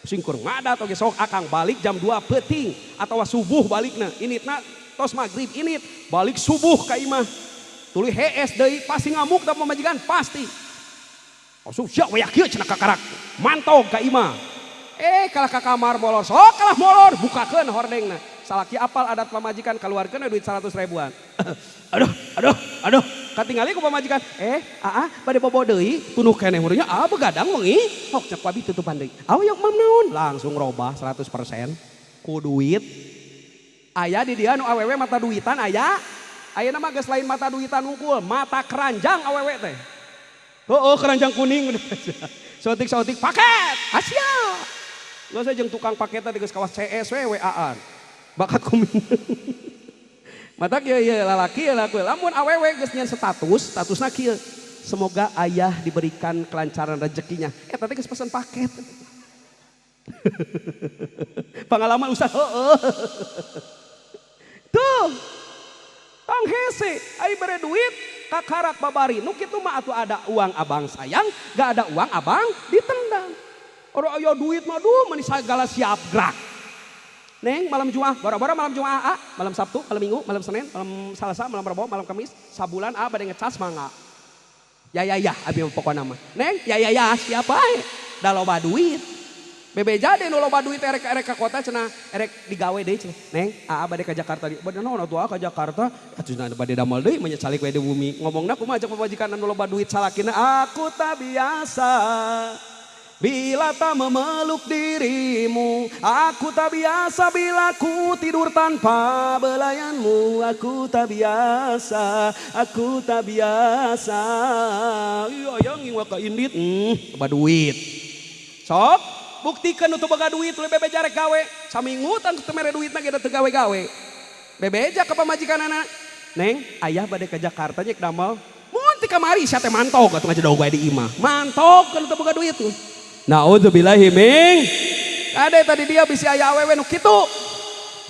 Sing keur ngadat oge sok akang balik jam 2 peuting atawa subuh balikna. Initna tos magrib init balik subuh ka imah. Tuluy hees deui pasti ngamuk da pamajikan pasti. Langsung sia we kieu cenah kakarak. Mantog ka imah. Kalah ka kamar molor sok kalah molor bukakeun hordengna. Salaki apal adat pamajikan kaluarkeun duit 100 ribuan. Aduh, aduh, aduh. Katingali ku pamajikan, aa bade bobo deui, tunuh keneh murunya, aa begadang wengi. Hok cek wabi tutupan deui. Aw yok mam naon? Langsung robah 100% ku duit. Aya di dia nu awewe mata duitan aya. Ayeuna mah geus lain mata duitan wungkul, mata keranjang awewe teh. Heueuh keranjang kuning. Sotik-sotik paket Asia. Geus jeung tukang paket teh geus kawas CS we WA-an. Bakat kumin. Matak ieu ieu lalaki ieu laku. Lamun awewe geus nyeun status, statusna kieu. Semoga ayah diberikan kelancaran rezekinya. Eta teh geus pesen paket. Pengalaman Ustaz heueuh. Tuh. Tong hese, ai bere duit kakarak babari. Nu kitu mah atuh ada uang abang sayang, gak ada uang abang ditendang. Ora aya duit mah duh meni sagala siap gerak. Neng malam Jumat, boro-boro malam Jumat a, malam Sabtu, malam Minggu, malam Senin, malam Selasa, malam Rabu, malam Kamis, sabulan a bade ngecas mangga. Ya ya ya abi pokona mah. Neng, ya ya ya siapa ae? Da loba duit. Bebeja deh nu loba duit erek-erek ka kota cenah, erek digawe deui cenah. Neng, aa bade ka Jakarta deui. Bade naon atuh ka Jakarta? Atuh cenah bade damel deui mah calik we di bumi. Ngomongna kumaha cek pamajikan anu loba duit salakina, aku tak biasa bila tak memeluk dirimu, aku tak biasa bila ku tidur tanpa belayanmu, aku tak biasa, aku tak biasa. Iya ayang ngiwa ka indit, loba duit. Sok, buktikan untuk boga duit, tuluy bebeja rek gawe. Saminggu tang teu mere duitna ge teu gawe-gawe. Bebeja ka pamajikanana. Neng, ayah bade ka Jakarta nyek damel. Mun ti kamari sia teh mantog atuh ngajedog wae di imah. Mantog kan teu boga duit. Naudzubillahi min. Kade tadi dia bisi aya awewe nu kitu.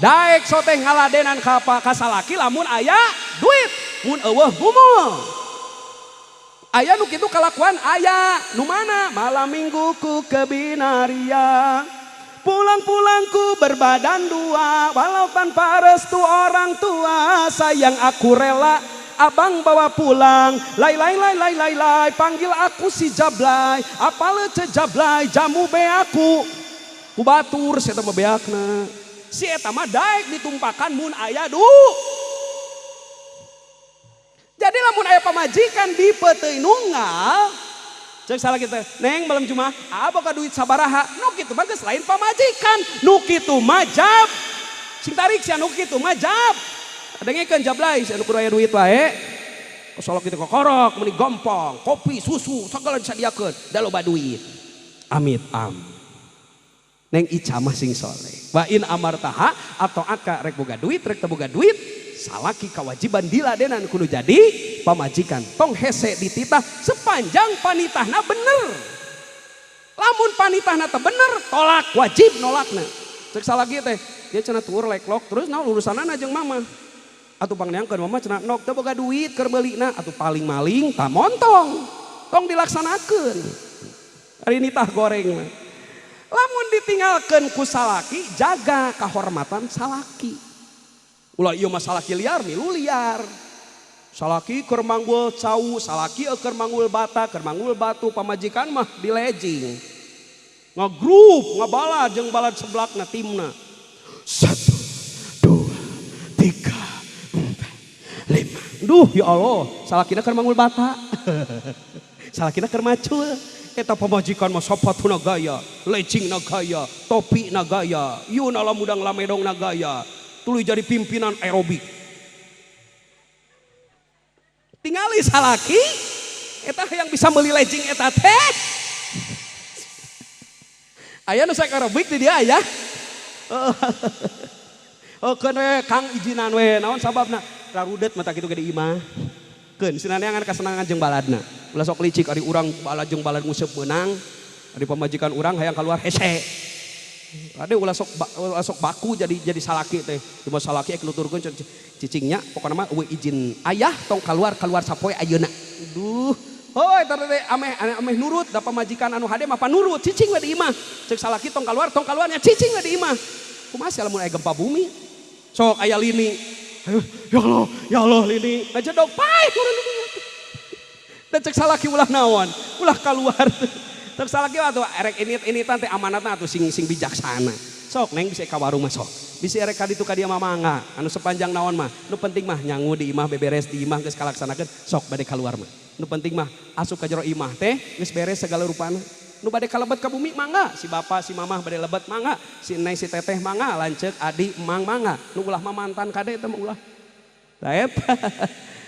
Daek soteh ngaladenan ka ka salaki lamun aya duit, mun eueuh gumul. Aya nu kitu kalakuan aya, nu mana? Malam minggu ku ke Binaria. Pulang-pulang ku berbadan dua, walau tanpa restu orang tua, sayang aku rela abang bawa pulang. Lai lai lai lai lai lai, panggil aku si Jablay, apa lece Jablay, jamu beaku. Ku batur si eta mah beakna. Si eta mah daek ditumpakan mun aya du. Jadi lamun aya pamajikan di peuteuy nunggal, cek salah kita, neng malam Jumat, boga duit sabaraha, nu kitu mah geus lain pamajikan, nu kitu mah jab. Sing tarik sia nu kitu mah jab. Dengekeun Jablay, sia nu kudu aya duit wae. Kesolok kitu kokorok, meuni gompong, kopi, susu, sagala disadiakeun, da loba duit. Amit am. Neng Ica mah sing soleh. Wa in amartaha atau aka rek boga duit, rek teu boga duit, salaki kewajiban diladenan kudu jadi pamajikan. Tong hese dititah sepanjang panitahna bener. Lamun panitahna teu bener, tolak, wajib nolakna. Cek salaki teh, dia cenah tuur leklok terus naon urusanana jeung mama. Atuh pangneangkeun mama cenah nok teu boga duit keur meulina, atuh paling maling tah montong. Tong dilaksanakeun. Ari nitah goreng mah. Lamun ditinggalkeun ku salaki, jaga kahormatan salaki. Ulah ieu mah salaki liar, milu liar. Salaki keur manggul cau, salaki keur manggul bata, keur manggul batu, pamajikan mah di lejing. Ngagrup, ngabalad jeung balad seblakna timna. 1, 2, 3, 4, 5. Duh ya Allah, salakina keur manggul bata. Salakina keur macul. Eta pamajikan mah sapatuna gaya, lejingna gaya, topina gaya, ieu lamudang lamedongna gaya. Tuluy jadi pimpinan aerobik. Tingali salaki eta yang bisa meuli lejing eta teh. Aya nu saek aerobik di dia aya. Oh keun we Kang ijinan we naon sababna rarudet mata kitu ge di imah. Keun sinaneangan kasenangan jeung baladna. Ulah sok licik ari urang balad jeung balad nguseup meunang, ari pamajikan urang hayang kaluar hese. Ade ulah sok baku jadi salaki teh. Cuma salaki ek nuturkeun cicingnya pokona mah eueuh izin ayah tong kaluar sapoe ayeuna. Duh, heuh eta teh ameh nurut da pamajikan anu hade mah panurut cicing we di imah. Ceuk salaki tong kaluar nya cicing we di imah. Kumaha sia lamun aya gempa bumi? Sok aya lini. Aduh, ya Allah lini. Ngajedog paeh urang di dieu. Da ceuk salaki ulah naon? Ulah kaluar. Terus salaki atuh erek ini-initan teh amanatna atuh sing bijaksana. Sok neng bisa ka warung mah sok. Bisi erek ka ditu ka dieu mah mangga. Anu sepanjang naon mah, nu penting mah nyangu di imah beberes di imah geus kalaksanakeun sok bade kaluar mah. Nu penting mah asup ka jero imah teh geus beres segala rupana. Nu bade kalebet ka bumi mangga, si bapak si mamah bade lebet mangga, si neng si teteh mangga, lanceuk adi emang mangga. Nu ulah mah mantan kade teh mah ulah. Tah eta.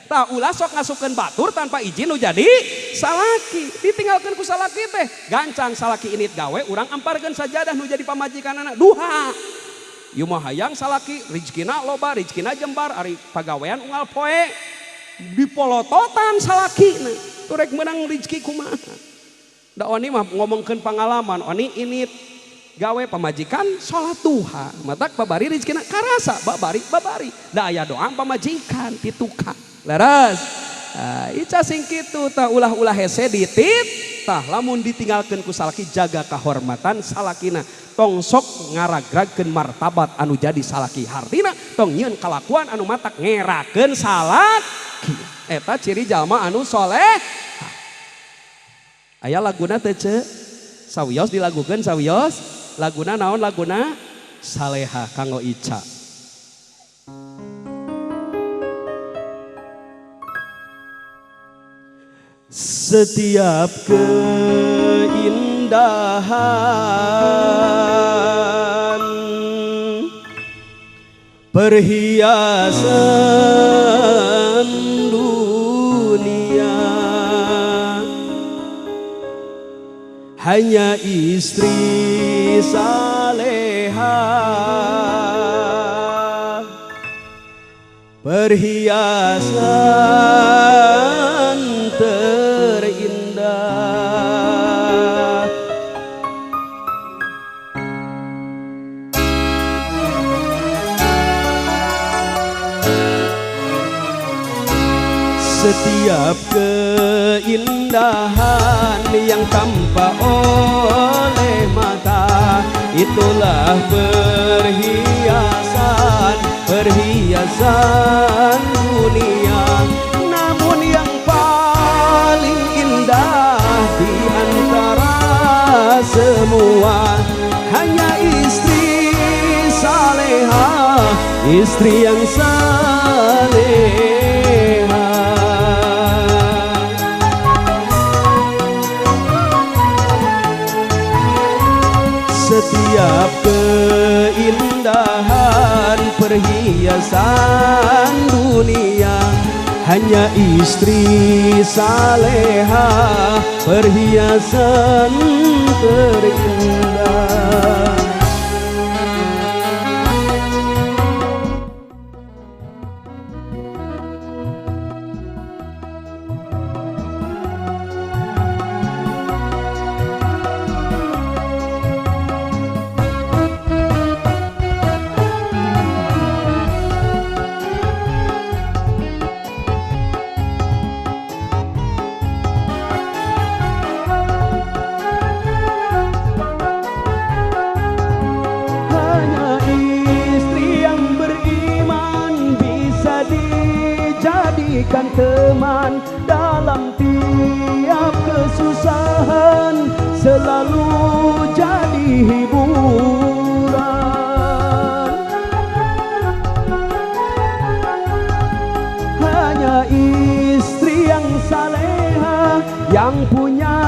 Tah ulah sok ngasupkeun batur tanpa izin nu jadi salaki. Ditinggalkeun ku salaki teh. Gancang salaki init gawe urang amparkeun sajadah nu jadi pamajikanana duha. Ieu mah hayang salaki rizkina loba, rizkina jembar ari pagawean unggal poe. Dipolototan salakina. Tuh rek meunang rizki kumaha. Da oni mah ngomongkeun pangalaman, oni init gawe pamajikan salat duha. Matak babari rizkina karasa, babari. Da aya doa pamajikan ditukang. Leres. Ica sing kitu tah ulah-ulah hese ditit tah lamun ditinggalkeun ku salaki jaga kahormatan salakina. Tong sok ngaragragkeun martabat anu jadi salaki hartina tong nyieun kalakuan anu matak ngerakeun salaki. Eta ciri jalma anu soleh. Aya laguna teh ce sawios dilagukeun sawios laguna naon laguna saleha kanggo Ica. Setiap keindahan perhiasan dunia hanya istri saleha perhiasan terindah. Setiap keindahan yang tampak oleh mata itulah perhiasan, perhiasan dunia. Namun yang paling indah di antara semua hanya istri saleha, istri yang saleha. Setiap keindahan perhiasan dunia hanya istri saleha perhiasan terindah. jadikan teman dalam tiap kesusahan, selalu jadi hiburan. Hanya istri yang saleha, yang punya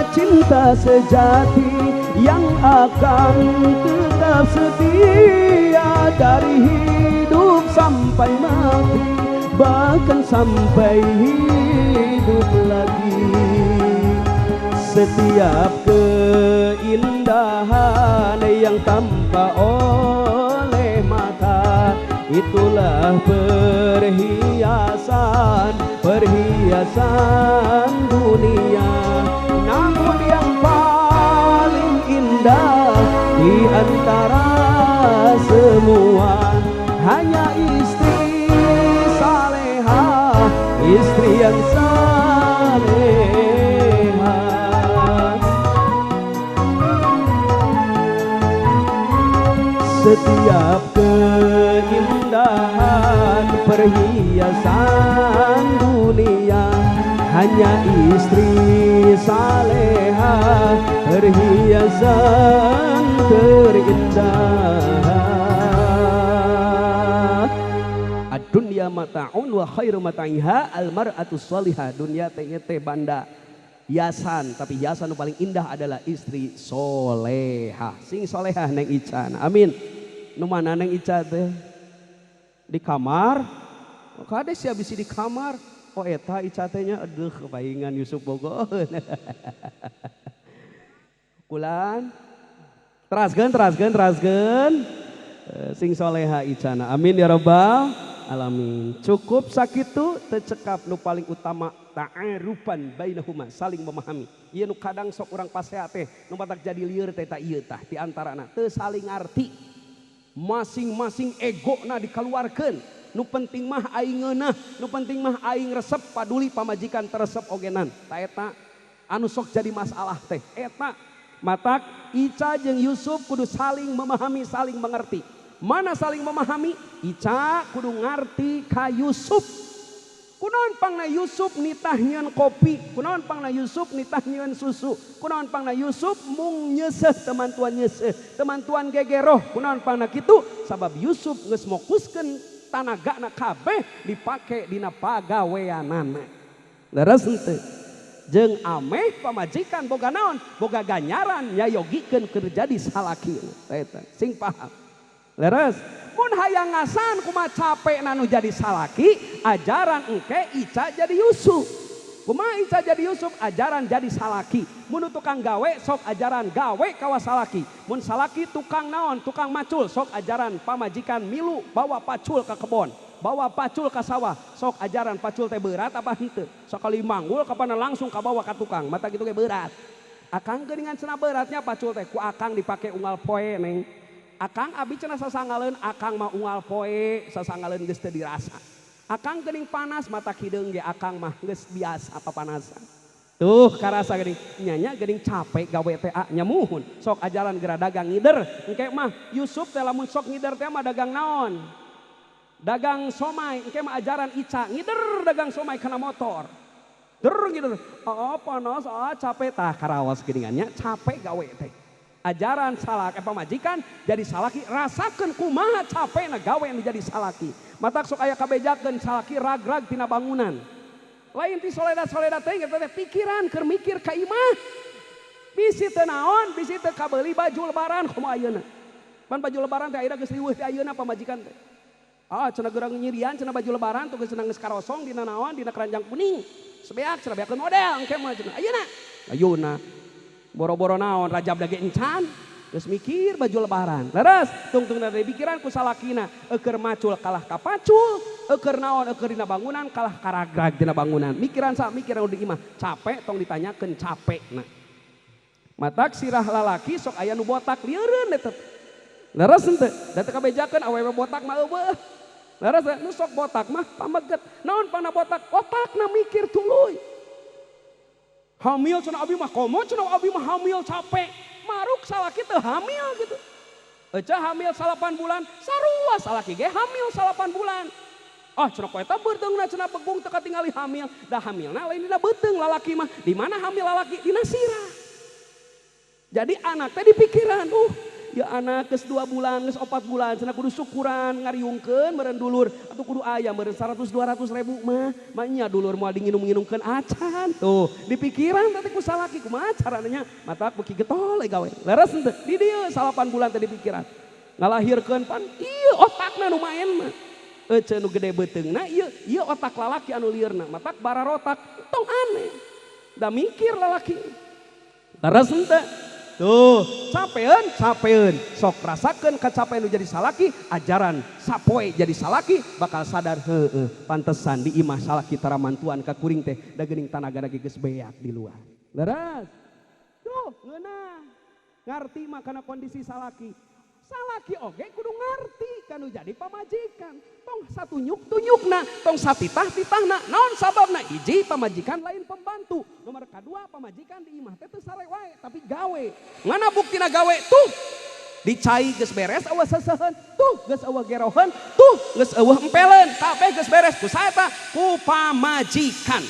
cinta sejati, yang akan tetap setia dari hidup sampai mati, bahkan sampai hidup lagi. Setiap keindahan yang tampak oleh mata, itulah perhiasan, perhiasan dunia. Namun yang paling indah di antara semua hanya istri saleha, istri yang saleha. Setiap keindahan perhiasan dunia, hanya istri saleha, perhiasan terindah. Ad-dunya mata'un wa khairu mata'iha al-mar'atu sholihah. Dunia teh banda hiasan, tapi hiasan yang paling indah adalah istri solehah. Sing solehah neng Ica. Amin. Nu mana neng Ica teh? Di kamar. Kade sia bisi di kamar. Oh eta Ica teh nya, aduh kepaingan Yusuf Bogor. Kulan. Teraskeun, teraskeun, teraskeun. Sing soleha Icana. Amin ya robbal alamin. Cukup sakitu tecekap nu paling utama ta'arufan bainahuma, saling memahami. Ieu nu kadang sok urang pasea teh nu matak jadi lieur teh ta ieu tah di antarana teu saling ngarti. Masing-masing egona dikeluarkeun. Nu penting mah aing ngeunah, nu penting mah aing resep paduli pamajikan teresep ogenan. Ta eta anu sok jadi masalah teh eta. Matak Ica jeung Yusuf kudu saling memahami, saling mengerti. Mana saling memahami? Ica kudu ngarti ka Yusuf. Kunaon pangna Yusuf nitah nyieun kopi, kunaon pangna Yusuf nitah nyieun susu, kunaon pangna Yusuf mung nyeuseuh teman tuan nyeuseuh, teman tuan gegeroh, kunaon pangna kitu? Sabab Yusuf geus mokuskeun tanagana kabeh dipake dina pagaweanana. Leres henteu? Jeung ameh pamajikan boga naon? Boga ganyaran nyayogikeun keur jadi salaki. Eta sing paham. Leres, mun hayang ngasan kumaha capekna nu jadi salaki, ajaran engke Ica jadi Yusuf. Kumaha Ica jadi Yusuf, ajaran jadi salaki. Mun tukang gawe sok ajaran gawe kawas salaki. Mun salaki tukang naon, tukang macul sok ajaran pamajikan milu bawa pacul ke kebon, bawa pacul ke sawah, sok ajaran pacul teh berat apa henteu. Sakali manggul kapan langsung kabawa ka tukang, mata kitu ge berat. Akang geuningan cenah beratnya pacul teh ku akang dipake unggal poe neng. Akang abi cenah sasangaleun, akang mah unggal poe sasangaleun geus teu dirasa. Akang geuning panas mata hideung ge akang mah geus biasa papanasan. Tuh karasa geuning nyanya geuning capek gawe teh nya muhun. Sok ajaran geura dagang ngider. Engke mah Yusuf teh lamun sok ngider teh mah dagang naon? Dagang somai, engke mah ajaran Ica ngider dagang somai kana motor. Der ngider. Oh panas, oh capek tah karaos geuningannya capek gawe teh. Ajaran salak pamajikan jadi salaki rasakeun kumaha capekna gawe nu jadi salaki. Matak sok aya kabejakeun salaki rag-rag tina bangunan. Lain ti soleda-soleda teh eta teh pikiran keur mikir ka imah. Bisi teu naon, bisi teu kabeuli baju lebaran komo ayeuna. Pan baju lebaran teh ayeuna geus riweuh teh ayeuna pamajikan teh. Ah cenah geurang nyirian cenah baju lebaran tuh geus cenah geus karosong dina naon dina keranjang kuning. Sebeak cenah beakeun model engke mah cenah. Ayeuna. Ayeuna. Boro-boro naon rajab dage encan geus mikir baju lebaran. Leres tungtung dari pikiran ku salakina eueur macul kalah ka pacul, eueur naon eueur dina bangunan kalah karagrag dina bangunan. Mikiran sa mikiran di imah capek tong ditanyakeun capekna. Matak sirah lalaki sok aya nu botak lieureun eta. Leres henteu? Da teu kabejakeun awewe botak mah eueuh. Leres nu sok botak mah pameget. Naon pangna botak? Otakna mikir tuluy. Hamil cenah abi mah komo cenah abi mah hamil capek. Maruk salaki teu hamil gitu. Eca hamil 8 bulan, sarua salaki ge hamil 8 bulan. Oh, cenah eta beuteungna cenah begung teu katingali hamil. Da hamilna lain dina beuteung lalaki mah. Di mana hamil lalaki? Dina sirah. Jadi anak teh dipikiran, ya anak geus 2 bulan, geus 4 bulan, cenah kudu syukuran ngariungkeun meureun dulur atuh kudu aya meureun 100 200 ribu mah. Mah nya dulur moal dinginum-nginumkeun acan. Tuh, dipikiran teh ku salaki kumaha carana nya, matak beuki getol gawe. Leres henteu? Di dieu 8 bulan teh dipikiran. Ngalahirkeun pan ieu otakna nu maen mah. Ece nu gede beuteungna ieu, ieu otak lalaki anu lieurna, matak bararotak tong aneh. Da mikir lalaki. Leres henteu? Tuh, capeun, capeun. Sok rasakeun kacapean nu jadi salaki, ajaran sapoe jadi salaki bakal sadar heueuh, pantesan di imah salaki tara mantuan ka kuring teh da geuning tanaga ge geus beak di luar. Leres. Tuh, ngeunah. Ngarti mah kana kondisi salaki. Salaki oge kudu ngarti kanu jadi pamajikan. Tong satunyuk-tunyukna, tong satitah-titahna. Naon sababna? Hiji, pamajikan lain pembantu. Nomor kadua, pamajikan di imah teh teu sare wae tapi gawe. Ngana buktina gawe? Tuh. Dicai geus beres eueuh seseuheun, tuh geus eueuh geroheun, tuh geus eueuh empeleun, kabeh geus beres ku saeta ku pamajikan.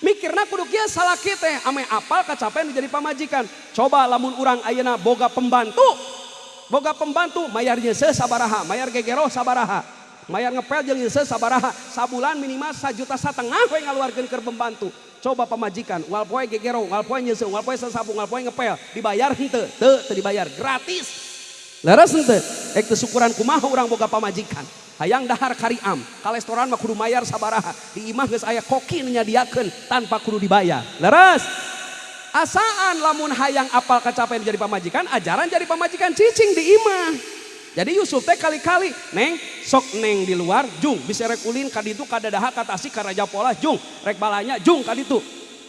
Mikirna kudu kieu salaki teh ame apal kacapean jadi pamajikan. Coba lamun urang ayeuna boga pembantu. Boga pembantu mayar nyeuseuh sabaraha, mayar gegeroh sabaraha, mayar ngepel jeung nyeuseuh sabaraha, sabulan minimal 1,5 juta we ngaluarkeun keur pembantu. Coba pamajikan, unggal poe gegero, unggal poe nyeuseuh, unggal poe sasapu, unggal poe ngepel, dibayar henteu? Teu, teu dibayar, gratis. Leres henteu? Ek teu syukuran kumaha urang boga pamajikan. Hayang dahar kariam, ka restoran mah kudu mayar sabaraha, di imah geus aya koki nu nyadiakeun tanpa kudu dibayar. Leres? Asaan lamun hayang apal kacapean jadi pamajikan, ajaran jadi pamajikan cicing di imah. Jadi Yusuf teh kali-kali neng sok neng di luar jung bisa rek ulin ka ditu ka Dadaha ka Tasik ka Raja Pola jung rek balanya jung ka ditu.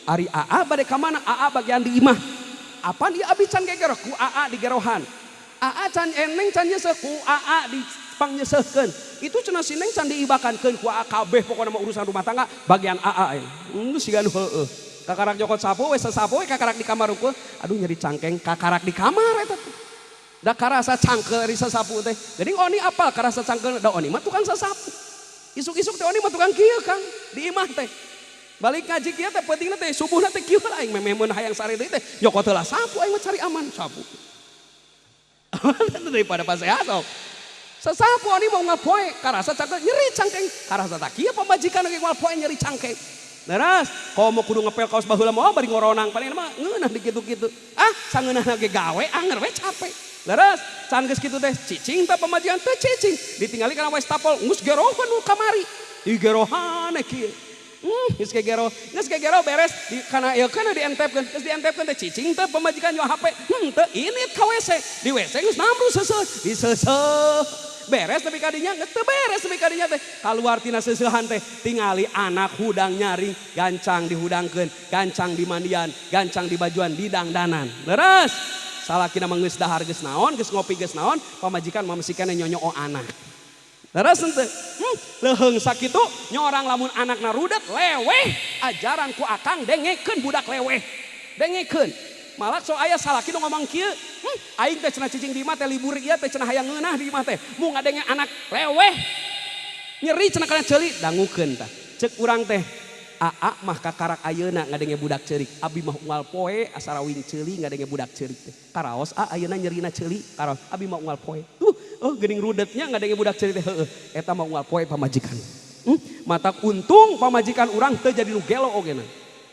Ari aa bade ka mana? Aa bagian di imah. Apan ieu abi can gegero ku aa di gerohan. Aa can eneng can nyeuseuh ku aa di pangnyeseuhkeun. Itu cenah si neng can diibakankeun ku aa kabeh pokona mah urusan rumah tangga bagian aa. Geus siga nu heueuh. Kakarak jokot sapu we sasapu we kakarak di kamar rukul. Aduh nyeri cangkeng kakarak di kamar eta teh. Da karasa cangkel ari sasapu teh. Jadi oni apal karasa cangkel da oni mah tukang sasapu. Isuk-isuk teh oni mah tukang kieu Kang di imah teh. Balik ngaji kieu teh peutingna teh subuhna teh kieu aing memeh mun hayang sare deui teh nyokot heula sapu aing mah cari aman sapu. Daripada pasehat sok. Sasapu oni mau ngapoe karasa cangkel nyeri cangkeng karasa tak kieu pamajikan ge moal poe nyeri cangkeng. Leres, komo kudu ngepel kaos baheula mah bari ngoronang paling mah ngeunah di kitu-kitu. Ah, sangeunahna ge gawe anger we capek. Leres, can geus kitu teh cicing teh pamajikan teh cicing. Ditingali kana wastafel geus gerohan nu kamari. Digerohan kieu. Geus gegero, geus gegero beres di kana ieu kana dientepkeun, geus dientepkeun teh cicing teh pamajikan yo HP. Teu init ka WC. Di WC geus namru seuseuh, diseuseuh. Beres tapi kadinya geus teu beres tapi kadinya teh kaluar tina seuseuhan teh tingali anak hudang nyaring gancang dihudangkeun, gancang dimandian, gancang dibajuan, didangdanan. Leres. Salakina mah geus dahar geus naon, geus ngopi geus naon, pamajikan mah masih keneh nyonyoo anak. Leres henteu? Leuheung sakitu nyorang lamun anakna rudet leweh, ajaran ku akang dengekeun budak leweh. Dengekeun. Malah so aya salaki nu ngomong kieu, aing teh cenah cicing di imah teh libur ieu teh cenah hayang ngeunah di imah teh. Mu ngadenge anak leweh. Nyeri cenah kana ceuli dangukeun tah. Ceuk urang teh aa mah kakarak ayeuna ngadenge budak ceurik. Abi mah unggal poe asarawing ceuli ngadenge budak ceurik teh. Karaos a ayeuna nyerina ceuli, karaos abi mah unggal poe. Tuh, oh geuning rudetnya ngadenge budak ceurik teh heueuh. Eta mah unggal poe pamajikan. Matak untung pamajikan urang teu jadi nu gelo ogena.